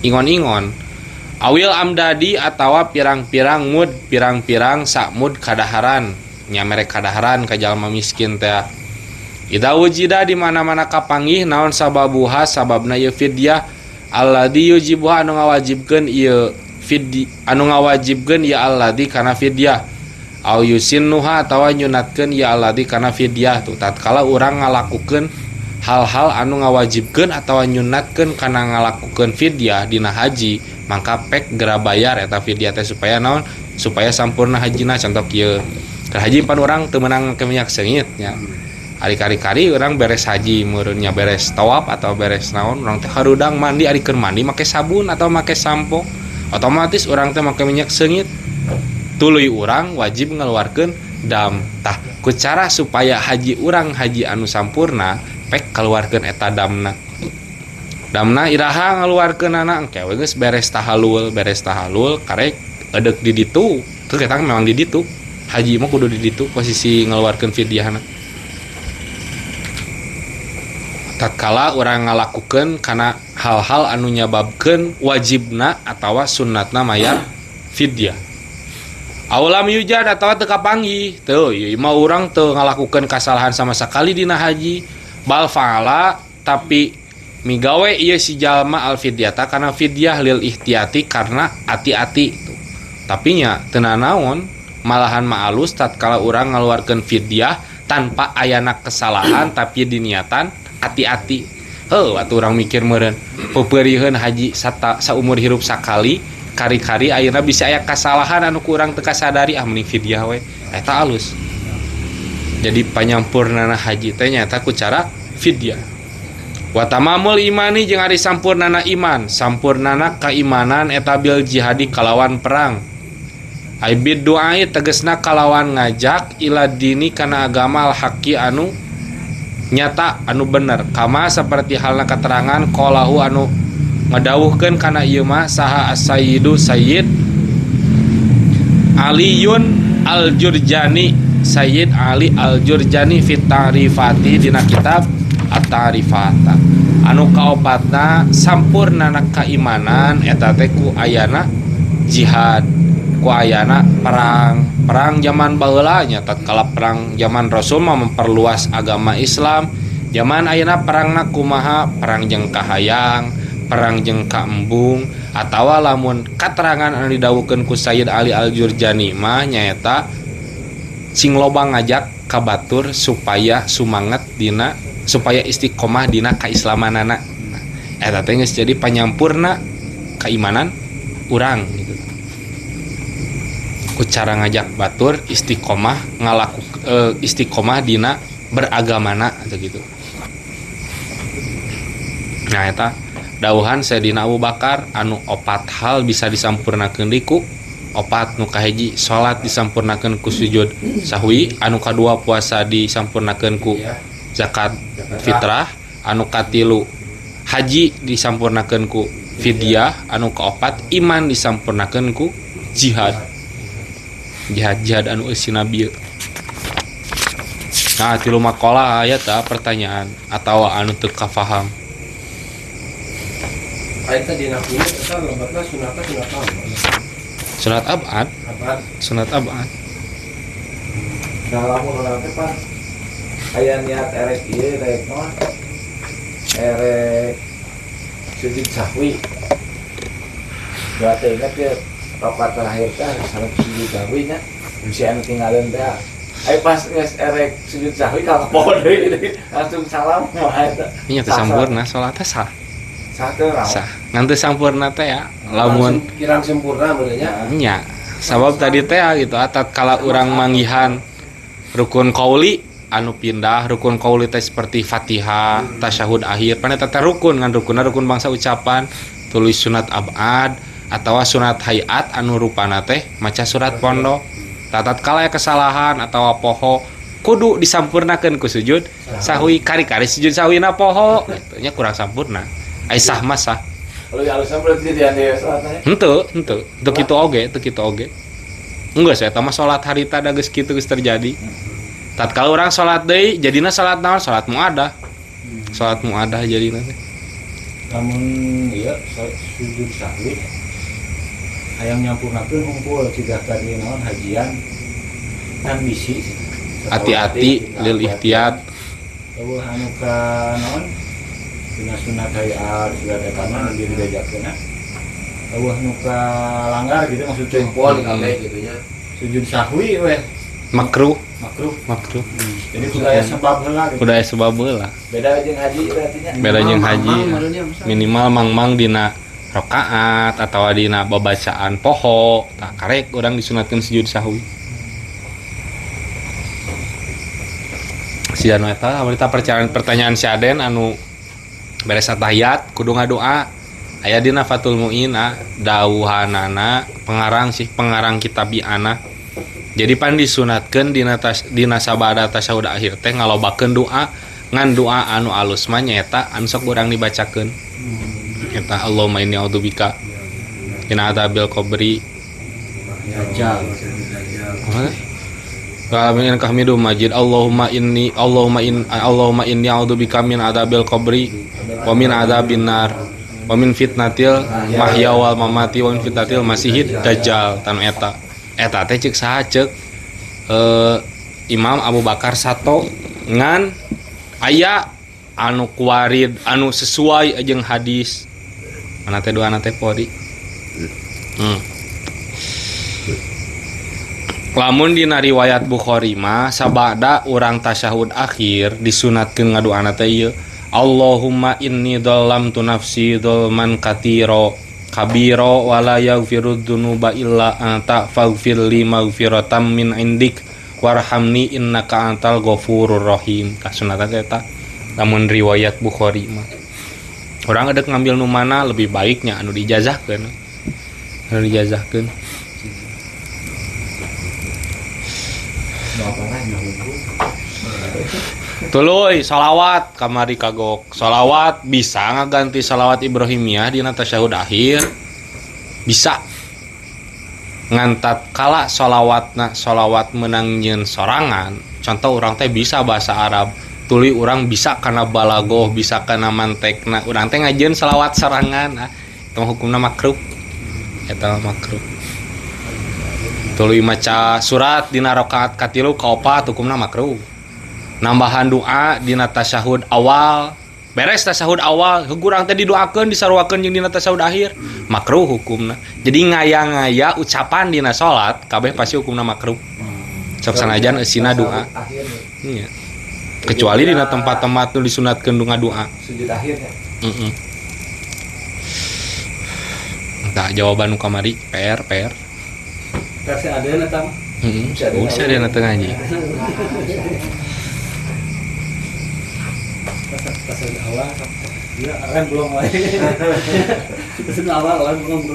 ingon-ingon awil amdadi atawa pirang-pirang mud, pirang-pirang sakmud kadaharan nya mere kadaharan ka jalma miskin teh. Idza wujida di mana-mana kapanggih naon sababuha sababna ieu fidyah alladzi yujibuha anu ngawajibkeun ieu fidyi anu ngawajibkeun ieu alladzi kana fidyah au yusinnuha atawa nyunatkeun ieu alladzi kana fidyah tuh tatkala urang ngalakukeun hal-hal anu ngawajibkeun atawa nyunatkeun kana ngalakukeun fidyah dina haji mangka pek gera bayar eta fidyah teh supaya naon supaya sampurna hajina. Contoh kieu keur haji pan urang teu meunang ke minyak seungit nya. Ari-kari-kari orang beres haji meureunnya beres tawaf atau beres naon urang teh harudang mandi ari keur mandi make sabun atau make sampo otomatis urang teh make minyak seungit tuluy urang wajib ngeluarkeun dam. Tah ku cara supaya haji urang haji anu sampurna pek keluarkeun eta damna. Damna iraha ngaluarkeunana engke we geus beres tahalul karek edek di ditu teu eta memang di ditu haji mah kudu di ditu posisi ngaluarkeun fidyahna. Tatkala urang ngalakukeun kana hal-hal anu nyababkeun wajibna atawa sunnatna mayar fidyah. Aulam yujad atawa teu kapanggih teu ieu mah urang teu ngalakukeun kasalahan sama sekali dina haji bal fa'ala tapi migawe ieu si jalma al fidyata kana fidyah lil ihtiyati karena ati-ati tuh. Tapi nya teu nanaon malahan ma'alus tatkala urang ngaluarkeun fidyah tanpa ayana kesalahan tapi diniatan ati-ati. Heuh atuh urang mikir meureun peupeurieun haji saumur hirup sakali kari-kari ayeuna bisa aya kasalahan anu ku urang teu kasadari ah mending fidyah we eta alus. Jadi panyampurnana haji teh nyaeta ku cara fidyah. Wa tamamul imani jeung ari sampurnana iman, sampurnana kaimanan eta bil jihadi kalawan perang. Ai bid du'ai tegesna kalawan ngajak ila dini kana agama al haqi anu nyata anu bener kama seperti halna keterangan qalahu anu ngadawuhkeun kana ieu mah saha as-sayyidu Sayyid Aliyun Al-Jurjani, Sayyid Ali Al-Jurjani fit ta'rifati dina kitab At-Ta'rifata. Anu kaopatna sampurnana kaimanan eta teh ku ayana jihad, ku ayana perang. Perang zaman baheula nya tatkala perang zaman Rasul mah memperluas agama Islam. Zaman ayeuna perangna kumaha? Perang jeung kahayang, perang jeung kaembung atawa lamun katerangan anu didawuhkeun ku Sayyid Ali Al-Jurjani mah nyaeta cing loba ngajak ka batur supaya sumanget dina supaya istiqomah dina kaislamanana. Nah, eta teh geus jadi panyampurna keimanan urang gitu. Ku cara ngajak batur istiqomah ngalaku istiqomah dina beragamana atau gitu. Nah eta dawuhan Sayyidina Abu Bakar anu opat hal bisa disampurnakeun deui ku opat. Nu kahiji salat disampurnakeun ku sujud sahwi, anu kadua puasa disampurnakeun ku zakat fitrah, anu katilu haji disampurnakeun ku fidyah, anu kaopat iman disampurnakeun ku jihad. Jihad-jihad anu eusi nabi. Nah, tilu makalah aya tah pertanyaan atawa anu teu kafaham. Aya teh dina kunyit eta lebatna sunatna sunat apa? Sunat abad. Sunat abad. Nah, lamun urang teh pan aya niat erek ieu rek naon? Erek sujud sahwi. Berarti ingat ya rakaat terakhir teh salat sujud sahwi nya bisi anu tinggalin teh. Ayo pas geus erek sujud sahwi ka poho deui langsung salam mah eta. Nya teu sampurna salat teh sah. Sah teh raon. Sah. Ngan teu sampurna teh ya lamun kirang sempurna meureun nya. Nya. Sabab tadi teh gitu tatkala urang manggihan rukun qauli anu pindah rukun qauli teh seperti Fatihah, tasyahud akhir, pan eta teh rukun ngan rukunna rukun bangsa ucapan, tuluy sunat abad atawa sunat hayat anu rupana teh maca surat pondok. Tatkala kesalahan atawa poho kudu disampurnakeun ku sujud sahwi, kari-kari sujud sahwina poho gitu nya kurang sampurna. Ai sah mah sah. Kalau alusna berarti jadi ande salatna. Henteu, henteu. Teu kitu oge, teu kitu oge. Enggak saya mah salat harita da geus kitu geus terjadi. Tatkala urang salat deui jadina salat naon? Salat muadah. Salat muadah jadina teh. Lamun ieu sujud sahwi hayang nyampurnakeun hungkul cigah tadi naon hajian kan bisi hati-hati lil ihtiyat. Eueuh anu ka naon dina sunat hayat surat eta mah dibejakeunna. Eueuh nu ka langgar gitu maksudnya. Jempol kabeh gitu nya. Sujud sahwi weh. Makruh. Makruh. Makruh. Jadi kudu aya sebab heula gitu. Kudu aya sebab heula. Beda jeung haji berarti nya. Beda jeung haji. Minimal mang-mang dina rakaat atawa dina babacaan poho, tah karek urang disunatkeun sujud sahwi. Si anu eta eta pertanyaan si Aden anu beres atahiyat kudu ngadoa. Aya dina Fathul Muin dawuhanana pengarang sih pengarang kitab I'anah. Jadi pan disunatkeun dina sabada tasyahud akhir teh ngalobakeun doa ngan doa anu alus mah nyaeta anu sok urang dibacakeun. Eta Allahumma inni a'udzubika min adzabil qabri. Dajjal. Wa min kahmidu majid Allahumma inni a'udzubika min adzabil qabri wa min adzabin nar wa min fitnatil mahya wal mamati wa min fitnatil masihid dajjal. Tanu eta. Eta teh ceuk saha ceuk Imam Abu Bakar Sato ngan aya anu kuwarid anu sesuai jeung hadis. Mana teh doana teh pori. Lamun dina riwayat Bukhari mah sabada urang tasyahud akhir disunatkeun ngadoana teh ieu Allahumma inni dzalamtu nafsi dzulman katsira kabira wala yaghfiru dzunuba illa anta faghfir li maghfiratan min indik warhamni innaka antal ghafurur rahim. Tah sunatan eta lamun riwayat Bukhari mah. Urang edek ngambil nu mana lebih baiknya anu dijazahkeun. Anu dijazahkeun. Tuluy salawat kamari kagok. Salawat bisa ngaganti salawat Ibrahimiyah dina tasyahud akhir. Bisa. Ngan tatkala salawatna salawat meunang nyeun sorangan. Contoh urang teh bisa bahasa Arab. Tuluy urang bisa kana balagoh, bisa kana mantekna. Urang teh ngajieun salawat sorangan. Ah, eta mah hukumna makruh. Eta mah makruh. Tuluy maca surat dina rakaat katilu kaopat hukumna makruh. Nambahan doa dina tasyahud awal, beres tasyahud awal urang teh didoakeun disaruakeun jeung dina tasyahud akhir makruh hukumna. Jadi ngaya-ngaya ucapan dina salat kabeh pasti hukumna makruh. Sok sanajan eusina doa. Iya. Kecuali dina tempat-tempat nu disunatkeun doa. Sujud akhirnya. Heeh. Tah jawaban nu kamari PR. Versi adeuna eta mah. Heeh. Oh, si adeuna teh ngaji.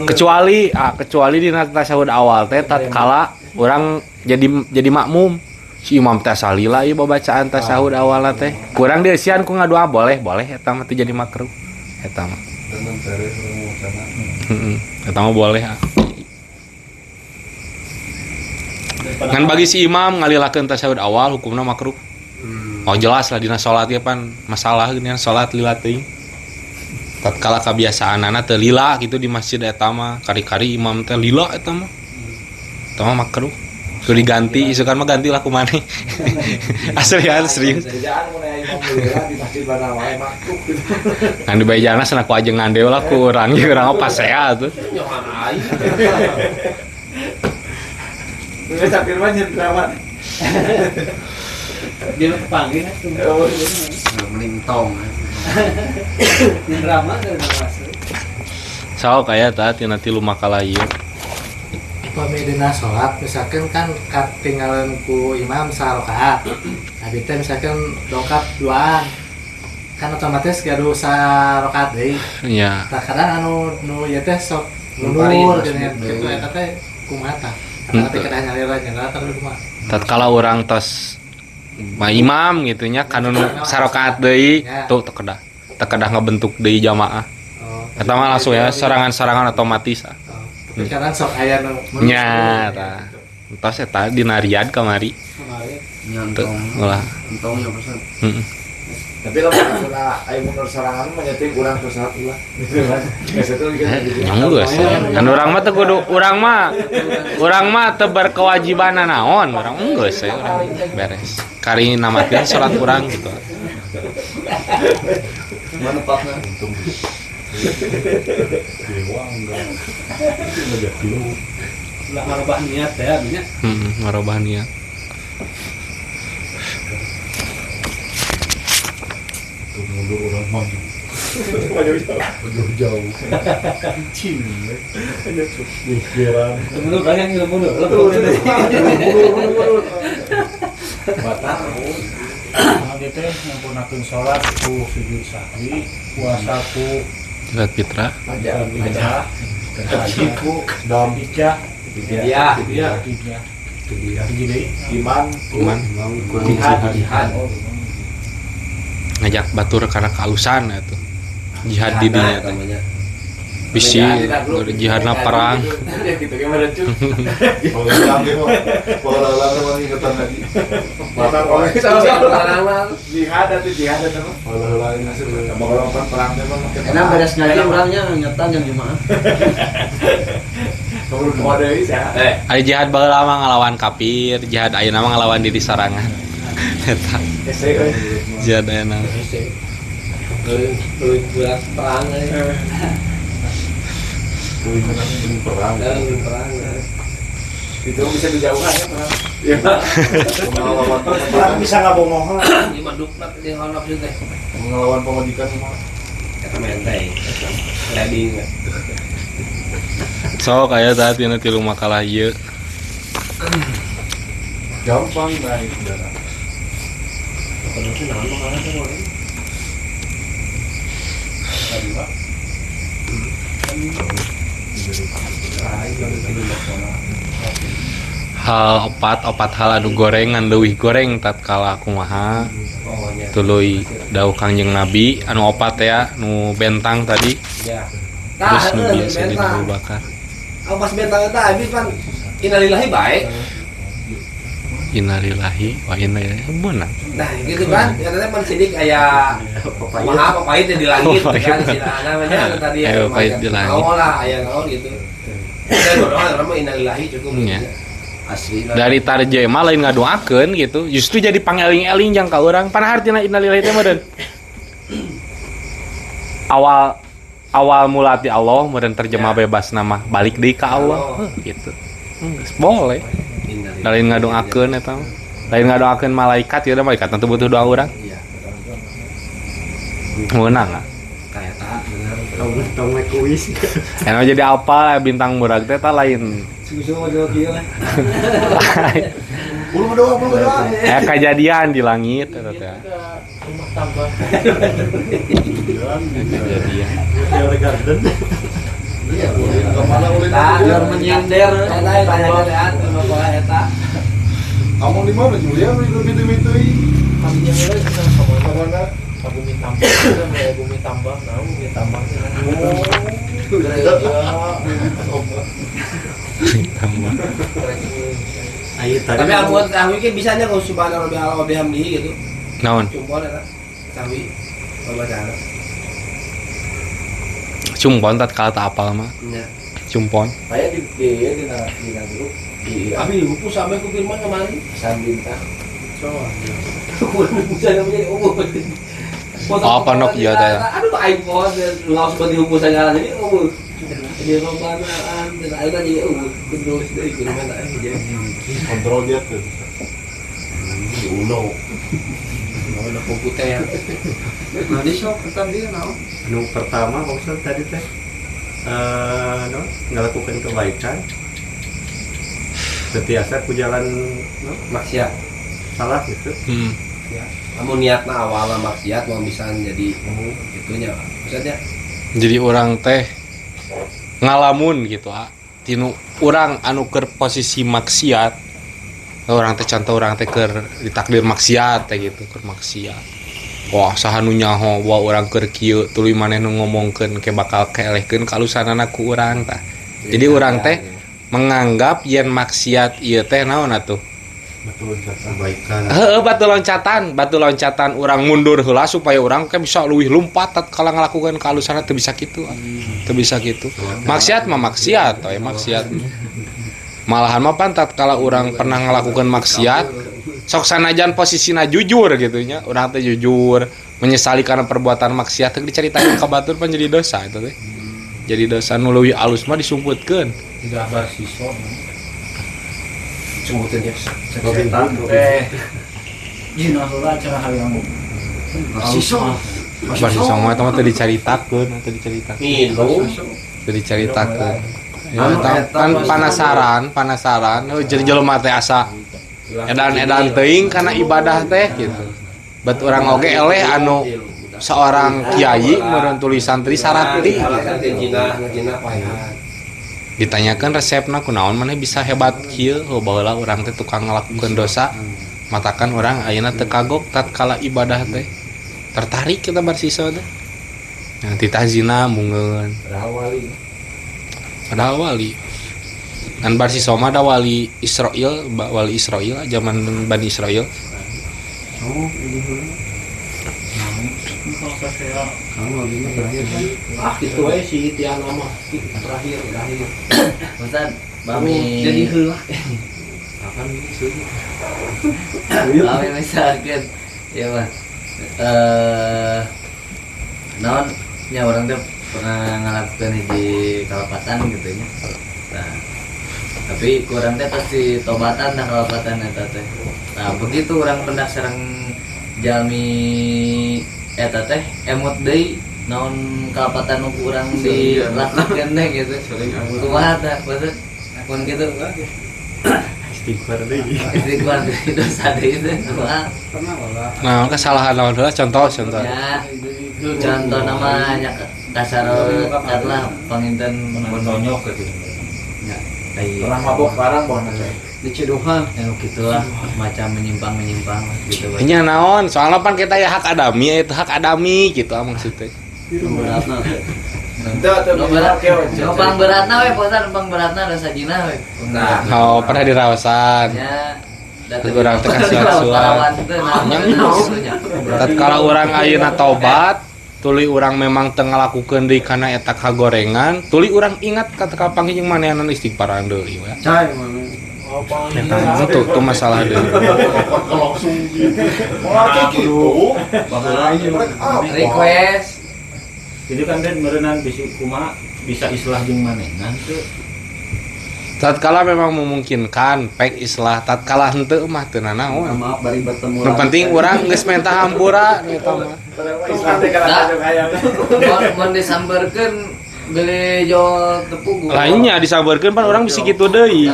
Kecuali kecuali dina tasyahud awal teh tatkala urang jadi makmum si imam teh salila ieu babacaan tasyahud awalna teh kurang dieusian ku ngadoa boleh eta mah teu jadi makruh eta mah eta mah boleh. Ngan bagi si imam ngalilakeun tasyahud awal hukumna makruh. Oh jelas lah dina salat ge pan masalah geuningan salat lila teuing. Tatkala kabiasaanana teu lila gitu di masjid eta mah kari-kari imam teh lila eta mah. Eta mah makruh. Kudu diganti isukan mah gantilah ku maneh. Asli serius. Bejaan mun aya imam lila di masjid mana wae makruh gitu. Ngan di bejana cenah ku ajengan deui lah ku urang ge urang mah pasea atuh. Nyohan aing. Geus sapir mah nyeun drama. Dia kepanggil tuh. Mending tong. Di drama dari masuk. Sok aya tah tina tilu makalah ieu. Upami dina salat misalkan kan katinggalan ku imam sarakaat. Abi teh misalkan dongkap duaan. Kan otomatis gaduh sarakaat deui. Iya. Tah kadang anu nu ieu teh sok mundur gitu eta teh kumaha tah? Tapi kedah nyalira-nyalira tapi kumaha? Tatkala urang tos ma imam gitu nya kanu nu sarakaat deui tuh teu kedah. Teu kedah ngabentuk deui jamaah. Eta mah langsung ya serangan-serangan otomatis. Tapi kadang sok aya nu Nya tah. Entos eta dina Riyadh kamari. Nyantong. Ulah. Entongnya pesan. Heeh. Tapi lamun maksudna aya mundur sorangan mah nyeting urang terus salat ulah. Gitu kan. Geus itu gitu. Geus. Kan urang mah teu kudu urang mah teu berkewajiban naon, urang geus we urang beres. Kari namatkeun salat urang gitu. Mana pakna? Untung. Dewa enggak. Enggak dulu. Ulah ngarobah niat ya abinya. Heeh, ngarobah niat. Tuh mundur orang maju. Maju jauh. Cing. Pikiran. Mundur banyak yang mundur. Mundur. Batal. Nah, dia teh nyempurnakeun salat ku sujud sahwi, puasa ku zakat fitrah, haji ku dam hijjah, Iya, iya, hiji deui. Iman, jihad. Ngajak batur karena kealusan atuh. Jihad di dinya teh. Bisi jihadna perang. Ya gitu gimana cuy. Kalau ingetan lagi. Jihad atau jihad atau apa? Kalau perang teh mah enak beres ngaji orangnya ngetan jam Jumat. Kode bisa. Ari jihad baheula mah ngalawan kafir, jihad ayeuna mah ngalawan diri sorangan. Eta. Jihad ayeuna. Leuwih berat perang euy. Leuwih perang. Leuwih perang. Itu bisa dijauhkan ya perang. Iya. Perang bisa ngabongohan. Ieu mah dukna teh honok teh. Ngelawan pamajikan mah. Eta menteng. Trading. Sok aya tah tina tilu makalah ieu. Gampang naik darah. Hal opat hal anu goreng ngan leuwih goreng tatkala kumaha tuluy dawuh Kangjeng Nabi anu opat ya nu bentang tadi. Terus nu biasa di Abu Bakar. Pas bentang eta habis pan innalillahi bae. Innalillahi wa inna ilaihi beunang. Nah, gitu kan. Katanya pan sidik aya kumaha papait di langit kan namanya tadi ya pahit di langit. Naon lah aya naon gitu. Saya doa mah innalillahi cukup ya. Asli. Dari tarjema lain ngadoakeun gitu, justru jadi pangeling-eling jang ka urang. Pan hartina innalillahi teh meureun. Awal mula ti Allah meureun terjemah bebas nama balik deui ka Allah gitu. Geus boleh. Lain ngadoakeun eta mah. Lain ngadoakeun malaikat ya malaikat tentu butuh doa urang. Iya. Meunang ah. Kaeta bener. Tong tong kuis. Enak jadi apa bintang murag teh ta lain. Susu mah kieu lah. Belum doa. Kejadian di langit eta teh. Rumah tambah. Kejadian. Meteor Garden. Iya, kemana ulin? Biar menyender eta tanya teh eta. Kamu di mana Julia? Lebih-lebih Kaminya heula cenah ka mana? Ka bumi tambang, bumi tambang, nah bumi tambang. Oh. Tambang. Tapi amun sahwi ge bisanya ku subhana rabbil ala wa bihamdihi gitu. Naon? Cumpon eta sahwi pembacaan. Cumpon tatkala tak apal mah. Nya. Cumpon. Aya di dina grup di Abi dihapus sampai ku firman kemarin. Pesan bintang. Kurang bisa namanya ungu. Oh, panok iya teh. Aduh iPhone langsung dihapus segala jadi ungu. Jadi robanaan dan akhirnya jadi ungu. Terus dari firman aja. Kontrol dia tuh. Uno. Uno komputer. Nah, di shop tadi naon? Nu pertama maksud tadi teh no, ngelakukan kebaikan. Setiasa ku jalan no, maksiat. Salah gitu. Ya. Kamu niatna awalna maksiat mau bisa jadi itunya. Maksudnya jadi orang teh ngalamun gitu ah. Tinu urang anu keur posisi maksiat. Orang teh contoh orang teh keur ditakdir maksiat teh gitu, keur maksiat. Wah saha nu nyaho wa urang keur kieu tuluy maneh nu ngomongkeun ke bakal keelehkeun kalusanana ku urang tah. Jadi urang teh menganggap yen maksiat ieu teh naon atuh? Batu loncatan kebaikan. Heeh, batu loncatan urang mundur heula supaya urang ke bisa leuwih lumpat tatkala ngalakukeun kahalusan teu bisa kitu. Teu bisa kitu. Maksiat mah maksiat, we maksiat. Malahan mah pan tatkala urang pernah ngalakukeun maksiat, sok sanajan posisina jujur gitu nya, urang teh jujur, menyesali karena perbuatan maksiat teh dicaritakeun ka batur pan jadi dosa eta teh. Jadi dosa nu leuwih alus mah disumputkeun. Tidak barsiso. Sebutin ya. Setan teh. Jina heula cenah hayang. Barsiso. Barsiso mah eta mah teu dicaritakeun, teu dicaritakeun. Minum. Teu dicaritakeun. Ya kan panasaran, jadi jelema teh asa edan-edan teuing kana ibadah teh gitu. Bet urang oge eleh anu seorang kiai meureun tulis santri sarakti. Ditanyakan resepna kunaon maneh bisa hebat kieu, heuh baheula urang teh tukang ngalakukeun dosa, matakan urang ayeuna teu kagok tatkala ibadah teh. Tertarik kita barsiso teh. Nah, titah zina mungeun. Padahal wali. Kan barsiso mah da wali Israil, wali Israil zaman Bani Israil. Oh, ini heula. Ah gitu we si Tiana mah terakhir. Ustaz, bami jadi heula. Kapan sih? Bami misalkan ya mah naon nya urang teh pernah ngalakukeun hiji kalepatan gitu nya. Nah, tapi kurang teh pasti tobatan dah kalepatan eta teh. Nah, begitu urang pendak sareng jalmi eta teh emot deui naon kalepatan nu urang dilakukeun teh gitu. Kumaha tah maksud mun kitu istighfar deui. Istighfar deui dosa deui teh kumaha. Nah, kesalahan naon heula contoh. Ya, contoh namanya kasar lah panginten menonyok gitu. Ya, pernah mabok barang bawa teh. Dicedohan ya gitulah macam menyimpang-menyimpang gitu. Nya naon, soalnya pan kita ya hak adami, itu hak adami gitu ah maksudnya. Beratna. Teu pang beratna we posan pang beratna dosa jinah we. Nah, oh, pernah dirawasan. Ya. Urang teh kasuat-suat. Tatkala urang ayeuna tobat, tuluy urang memang teu ngalakukeun deui kana eta kagorengan, tuluy urang ingat ka kapanggih jeung manehanan istighfaran deui we. Cai mana. Eta tuh masalah deui. Langsung gitu. Moal kitu. Request. Jadi kan den meureunnan bisi kumaha bisa islah jeung manehna teu. Tatkala memang memungkinkan pek islah, tatkala henteu mah teu nanaon. Maaf bari bertemu. Nu penting urang geus menta hampura eta mah. Islah teh kana hayang. Mun disamberkeun beli jol tepugu. Lainnya disamberkeun pan urang bisi kitu deui.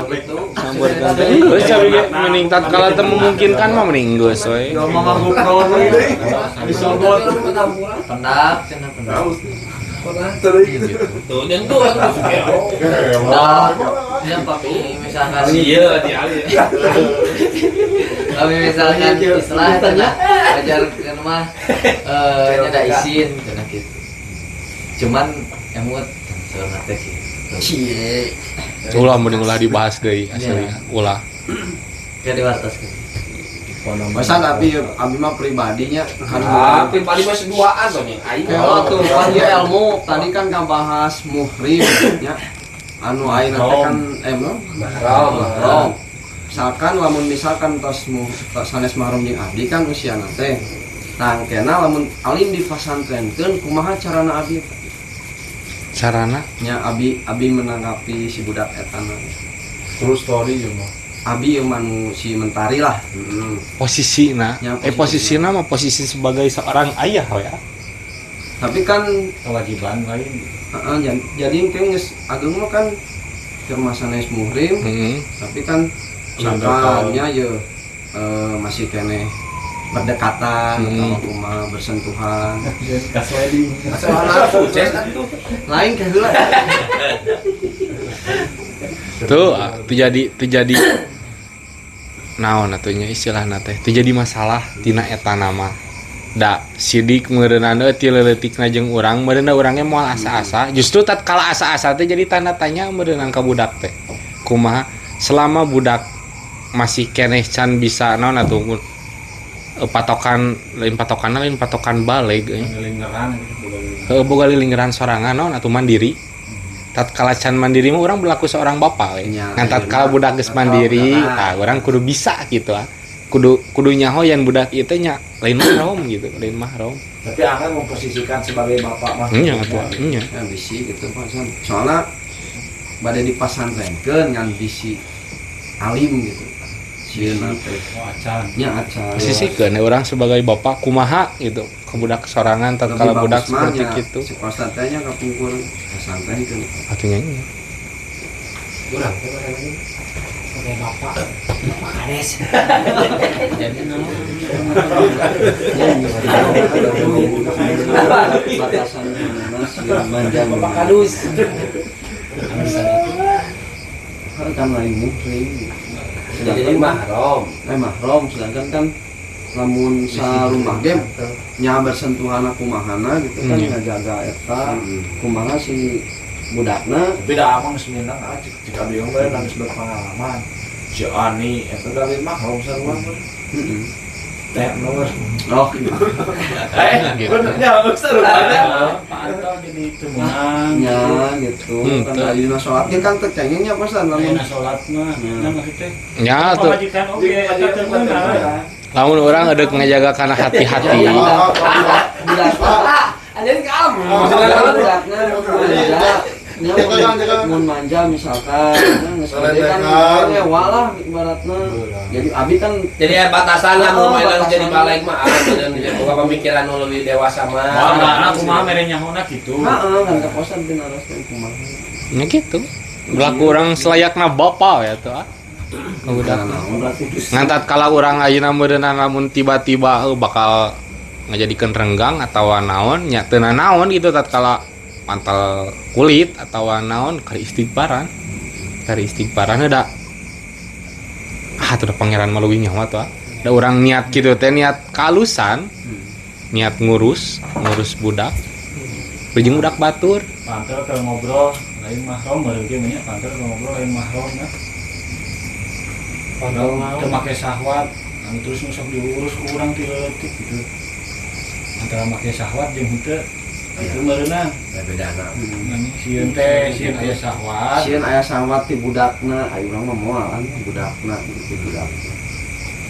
Samberkeun teh geus cabe ge mending tatkala teu memungkinkan mah mending geus we. Yo mama GoPro disobot. Pendak cenah pendak. Tuh dan tuh Nah, ya papi misalkan iya di ali. Papi misalkan islah cenah ajarkeun mah nya da isin cenah kitu. Cuman emut saurna teh kitu. Cie. Ulah mending ulah dibahas deui asli ulah. Ke diwartoskeun. Masa tapi abi mah pribadinya kan pribadi mah seduaan to nya. Aing oh tuh kan ieu ilmu tadi kan ngabahas muhrim nya. Anu ayeuna teh kan mahram. Misalkan lamun misalkan tos sanes mahram jeung abdi kan usiana teh. Tah kena lamun alim di pasantrenkeun kumaha carana abdi? Carana nya abi menanggapi si budak eta na. True story ieu mah. Abi yang manu si Mentari lah. Posisina, ya, posisina mah posisi sebagai seorang ayah ya. Tapi kan kewajiban lain. Jadi kayaknya ageng mah kan keur sanes muhrim, tapi kan misalkannya ya masih keneh berdekatan atau kumaha bersentuhan. Kas wedding. Lain ke heula. Tuh terjadi naon atunya istilahna teh teu jadi masalah tina eta nama. Da sidik meureunana ti leutikna jeung urang meureunna urangnya moal asa-asa. Justru tatkala asa-asa teh jadi tanda tanya meureunan ka budak teh. Kumaha selama budak masih keneh can bisa naon atuh patokan lain patokanna lain patokan baleg euy. Lilingeran heuh boga lilingeran sorangan naon atuh mandiri. Tatkala can mandiri mah urang berlaku seorang bapak we. Ngan tatkala budak geus mandiri, tah urang kudu bisa gitu ah. Kudu nyaho yang budak ieu teh nya lain mahram gitu, lain mahram. Tapi akan memposisikan sebagai bapak mah. Nya atuh, nya. Ya bisi gitu Pak San. Soalna bade dipasantrenkeun ngan bisi alim gitu. Sieuna teh. Oh, acan. Nya acan. Posisikeun urang sebagai bapak kumaha gitu. Ke budak sorangan tatkala budak seperti gitu. Si Pak teh nya kapungkur pasantrenkeun. Atuh nya. Urang teh sebagai bapak, bapak kades. Jadi naon? Batasan manja bapak kadus. Kan lain muhrim. Jadi mahram. Mahram sedangkan kan lamun sarumah ge nya bersentuhan kumahana gitu kan ngajaga eta kumaha si budakna. Tapi dah amang geus minang ah cik abdi mah geus berpengalaman. Si Ani eta da lain mahram sarua. Heeh. Teh nomor. Oh. Gitu. Nya sarua. Pak Anto jadi temenan. Nya gitu. Kan ayeuna salat ge kan teu cengeng nya pasan lamun salat mah. Nya maksud teh. Nya tuh. Pamajikan oge eta teu meunang. Lamun urang edek ngajaga kana hati-hati. Budak. Anjeun kamu. Budakna manja. Mun manja misalkan geus gede kan ngewa lah ibaratna. Jadi abi kan jadi batasan lah mun mainan jadi balik mah dan boga pemikiran nu leuwih dewasa mah. Wah, kumaha mere nyahona kitu. Heeh, kan kaposan teh naroskeun kumaha. Nya kitu. Berlaku urang selayakna bapak ya tuh ah. Budak. Ngan tatkala urang ayeuna meureunna lamun tiba-tiba bakal ngajadikeun renggang atawa naon nya teu naon gitu tatkala mantal kulit atawa naon kari istighfaran da ah tuh pangeran mah leuwih nyawa tuh da urang niat kitu teh niat kalusan niat ngurus budak jeung budak batur pantel keur ngobrol lain mahram meureun ge nya pantel keur ngobrol lain mahram nya padahal teu make syahwat anu terus nu sok diurus ku urang ti leutik gitu antara make syahwat jeung henteu itu meureunna bedana. Sieun teh sieun aya syahwat. Sieun aya syahwat ti budakna, ayo urang mah moal an budakna ti budakna.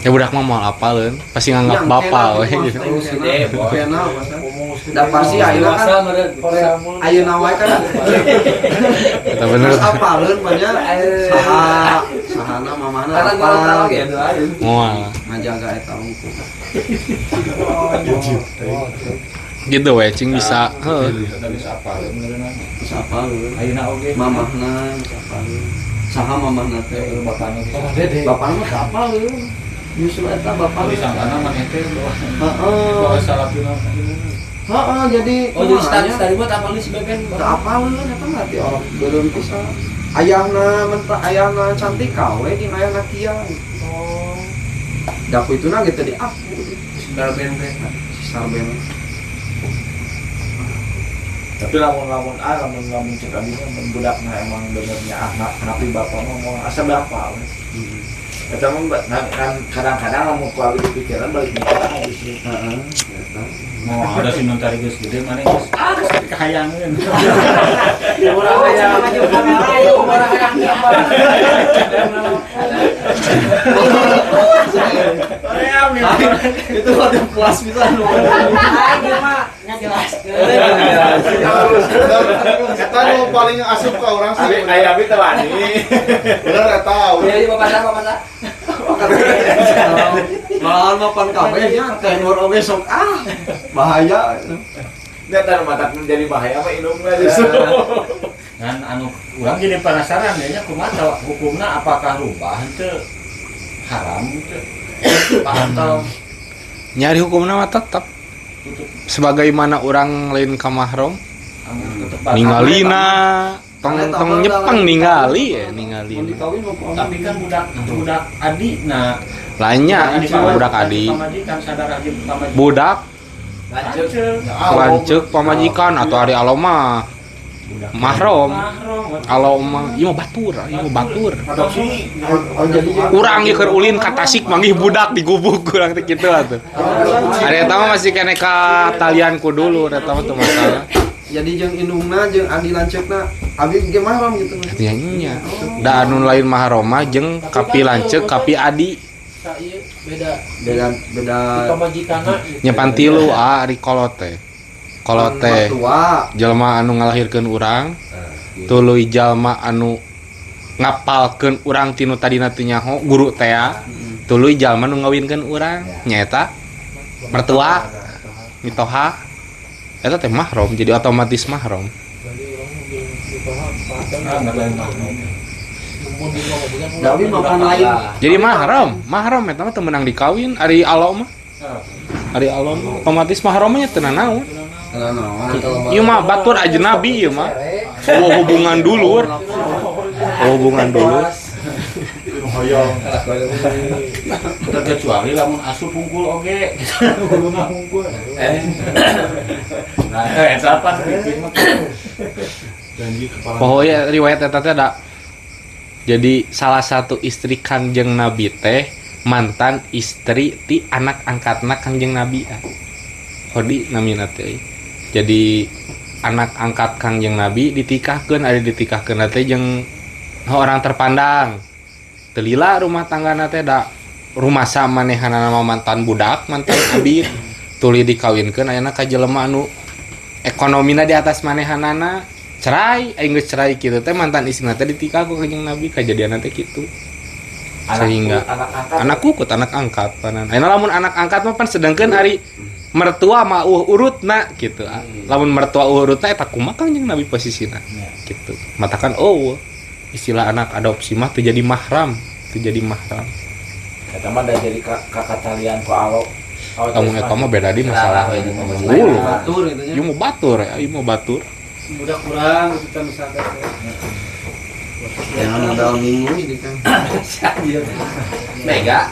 Ya budak mah moal apaleun, pasti nganggap bapak we gitu. Da pasti ayeuna kan ayeuna wae kan. Eta bener. Apaleun mah nya saha sahana mamahna apal gitu. Moal. Ngajaga eta unggul. Gitu we cing bisa heuh. Geus apaleun meureunna. Geus apaleun. Ayeuna oge mamahna geus apaleun. Saha mamahna teh bapana geus. Bapana mah teu apaleun. Justru eta bapana disangkana maneh teh heeh. Bawa salapina. Heeh, jadi oh jadi status tadi mah teu apaleun si Beben. Teu apaleun eta mah ti orang beureum pisan. Ayahna mentah ayahna cantik we jeung ayahna kia. Oh. Da ku ituna ge teu diaku. Si Sarben teh. Si Sarben. Tapi lamun cek abdi mah budakna emang benernya anak napi bapak ngomong asa bapak we. Eta mah kan kadang-kadang lamun ku abdi pikiran balik mikir justru. Heeh, eta. Mau ada si non tari geus gede maneh geus ah geus kahayangeun. Urang hayang urang hayang apa. Itu waktu puas pisan. Aing mah ngajelaskeun. Eta nu paling asup ka urang sih. Aya abi teh wani. Bener eta. Jadi bapak sah. Malahan mah pan kabeh nya tenor oge sok ah bahaya. Nya tah matak menjadi bahaya mah indungna justru. Kan anu urang jadi penasaran ya nya kumaha hukumna apakah rubah henteu haram henteu. Atau nyari hukumna mah tetep sebagaimana orang lain ka mahram ningalina tong nyepeng ningali ya ningali. Tapi kan budak adik nah lainnya budak adik budak Lanceuk pamajikan atau ari alo mah mahrom. Alo mah ieu mah batur, ieu mah batur. Urang ieu keur ulin ka Tasik manggih budak digubuk urang teh kitu atuh. Ari eta mah masih keneh ka talian ku dulur eta mah teu masalah. Jadi jeung indungna jeung adi lanceukna abi ge mahram gitu. Nya nya. Da anu lain mahram mah jeung kapi lanceuk kapi adi. Beda beda pamajikanna nya pan tilu ari kolot teh. Kolot teh jelema anu ngalahirkeun urang, tuluy jalma anu ngapalkeun urang tinu tadina teu nyaho guru teh, tuluy jalma nu ngawinkeun urang nyaeta mertua mitoha. Eta teh mahram, jadi otomatis mahram. Jadi mahram, mahram eta mah teu meunang dikawin ari alo mah. Ari alo mah otomatis mahramnya teu nanaon. Ieu mah batur ajnabi ieu mah. Oh, hubungan dulur. Oh, hubungan dulur. Hoyong. Terkecuali lamun asup hungkul oge. Guruna hungkul. Nah, eta pas pipih mah. Janji kepala. Pokoknya riwayat eta teh da. Jadi salah satu istri Kangjeng Nabi teh mantan istri ti anak angkatna Kangjeng Nabi. Hodi namina teh. Jadi anak angkat Kangjeng Nabi ditikahkeun, ari ditikahkeun teh jeung orang terpandang. Telila rumah tanggana teh da rumasa manehanana mah mantan budak, mantan abid. Tuluy dikawinkeun ayeuna ka jelema anu ekonomina di atas manehanana, cerai, aing geus cerai kitu teh mantan istrina teh ditikah ku Kangjeng Nabi, kajadianna teh kitu. Sehingga anak kukut anak angkat panan. Ayeuna lamun anak angkat mah pan sedengkeun ari mertua mah urutna kitu. Lamun mertua urutna eta kumaha Kangjeng Nabi posisina kitu. Matakan oh istilah anak adopsi mah teu jadi mahram, teu jadi mahram. Eta mah da jadi kakak talian ku alo. Kamu eta mah beda di masalah. Batur gitu nya. Ieu mah batur, ieu mah batur. Budak kurang gitu misalkan. Jangan modal minggu jadi kan. Mega.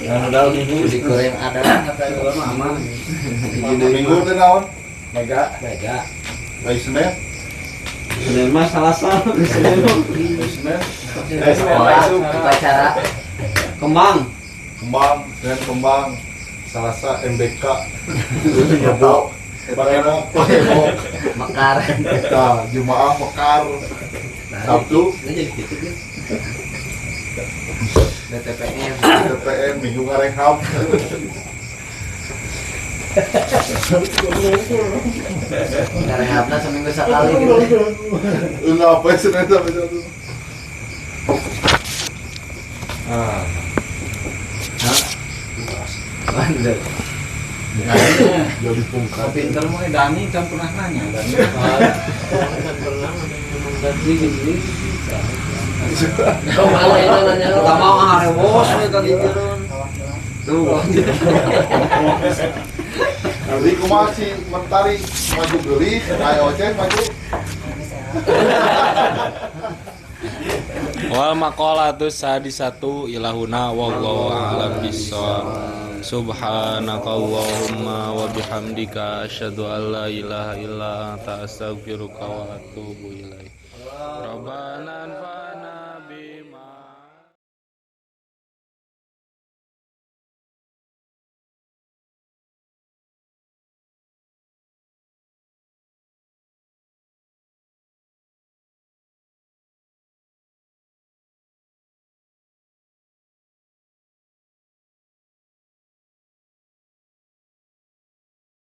Jangan modal minggu di goreng ada kata gua mah aman. Minggu teh naon? Mega, mega. Baik Senin. Senin mah Selasa, Senin. Senin. Upacara. Kembang. Kembang, Senin kembang. Selasa MBK. Rebo. Baremo, Mekar. Nah, Jumaah Mekar. Sabtu BTPN. BTPN Minggu ngarehab. Ngarehabna seminggu sekali gitu. Enggak apa Senin sampai Sabtu. Ah. Hah? Jadi pungkar. Pinter mah Dani kan pernah nanya Dani. Kan pernah ngomong Dani gini. Kau malu itu nanya. Pertama harewos we tadi turun. Tuh. Jadi kumaha si Mentari maju geulis, ayo Oceh maju. Wal maqalatu sadisatu ilahuna wallahu a'lam bissawab. Subhanakallahumma wa bihamdika asyhadu an la ilaha illa anta astaghfiruka wa atubu ilaik. Rabbana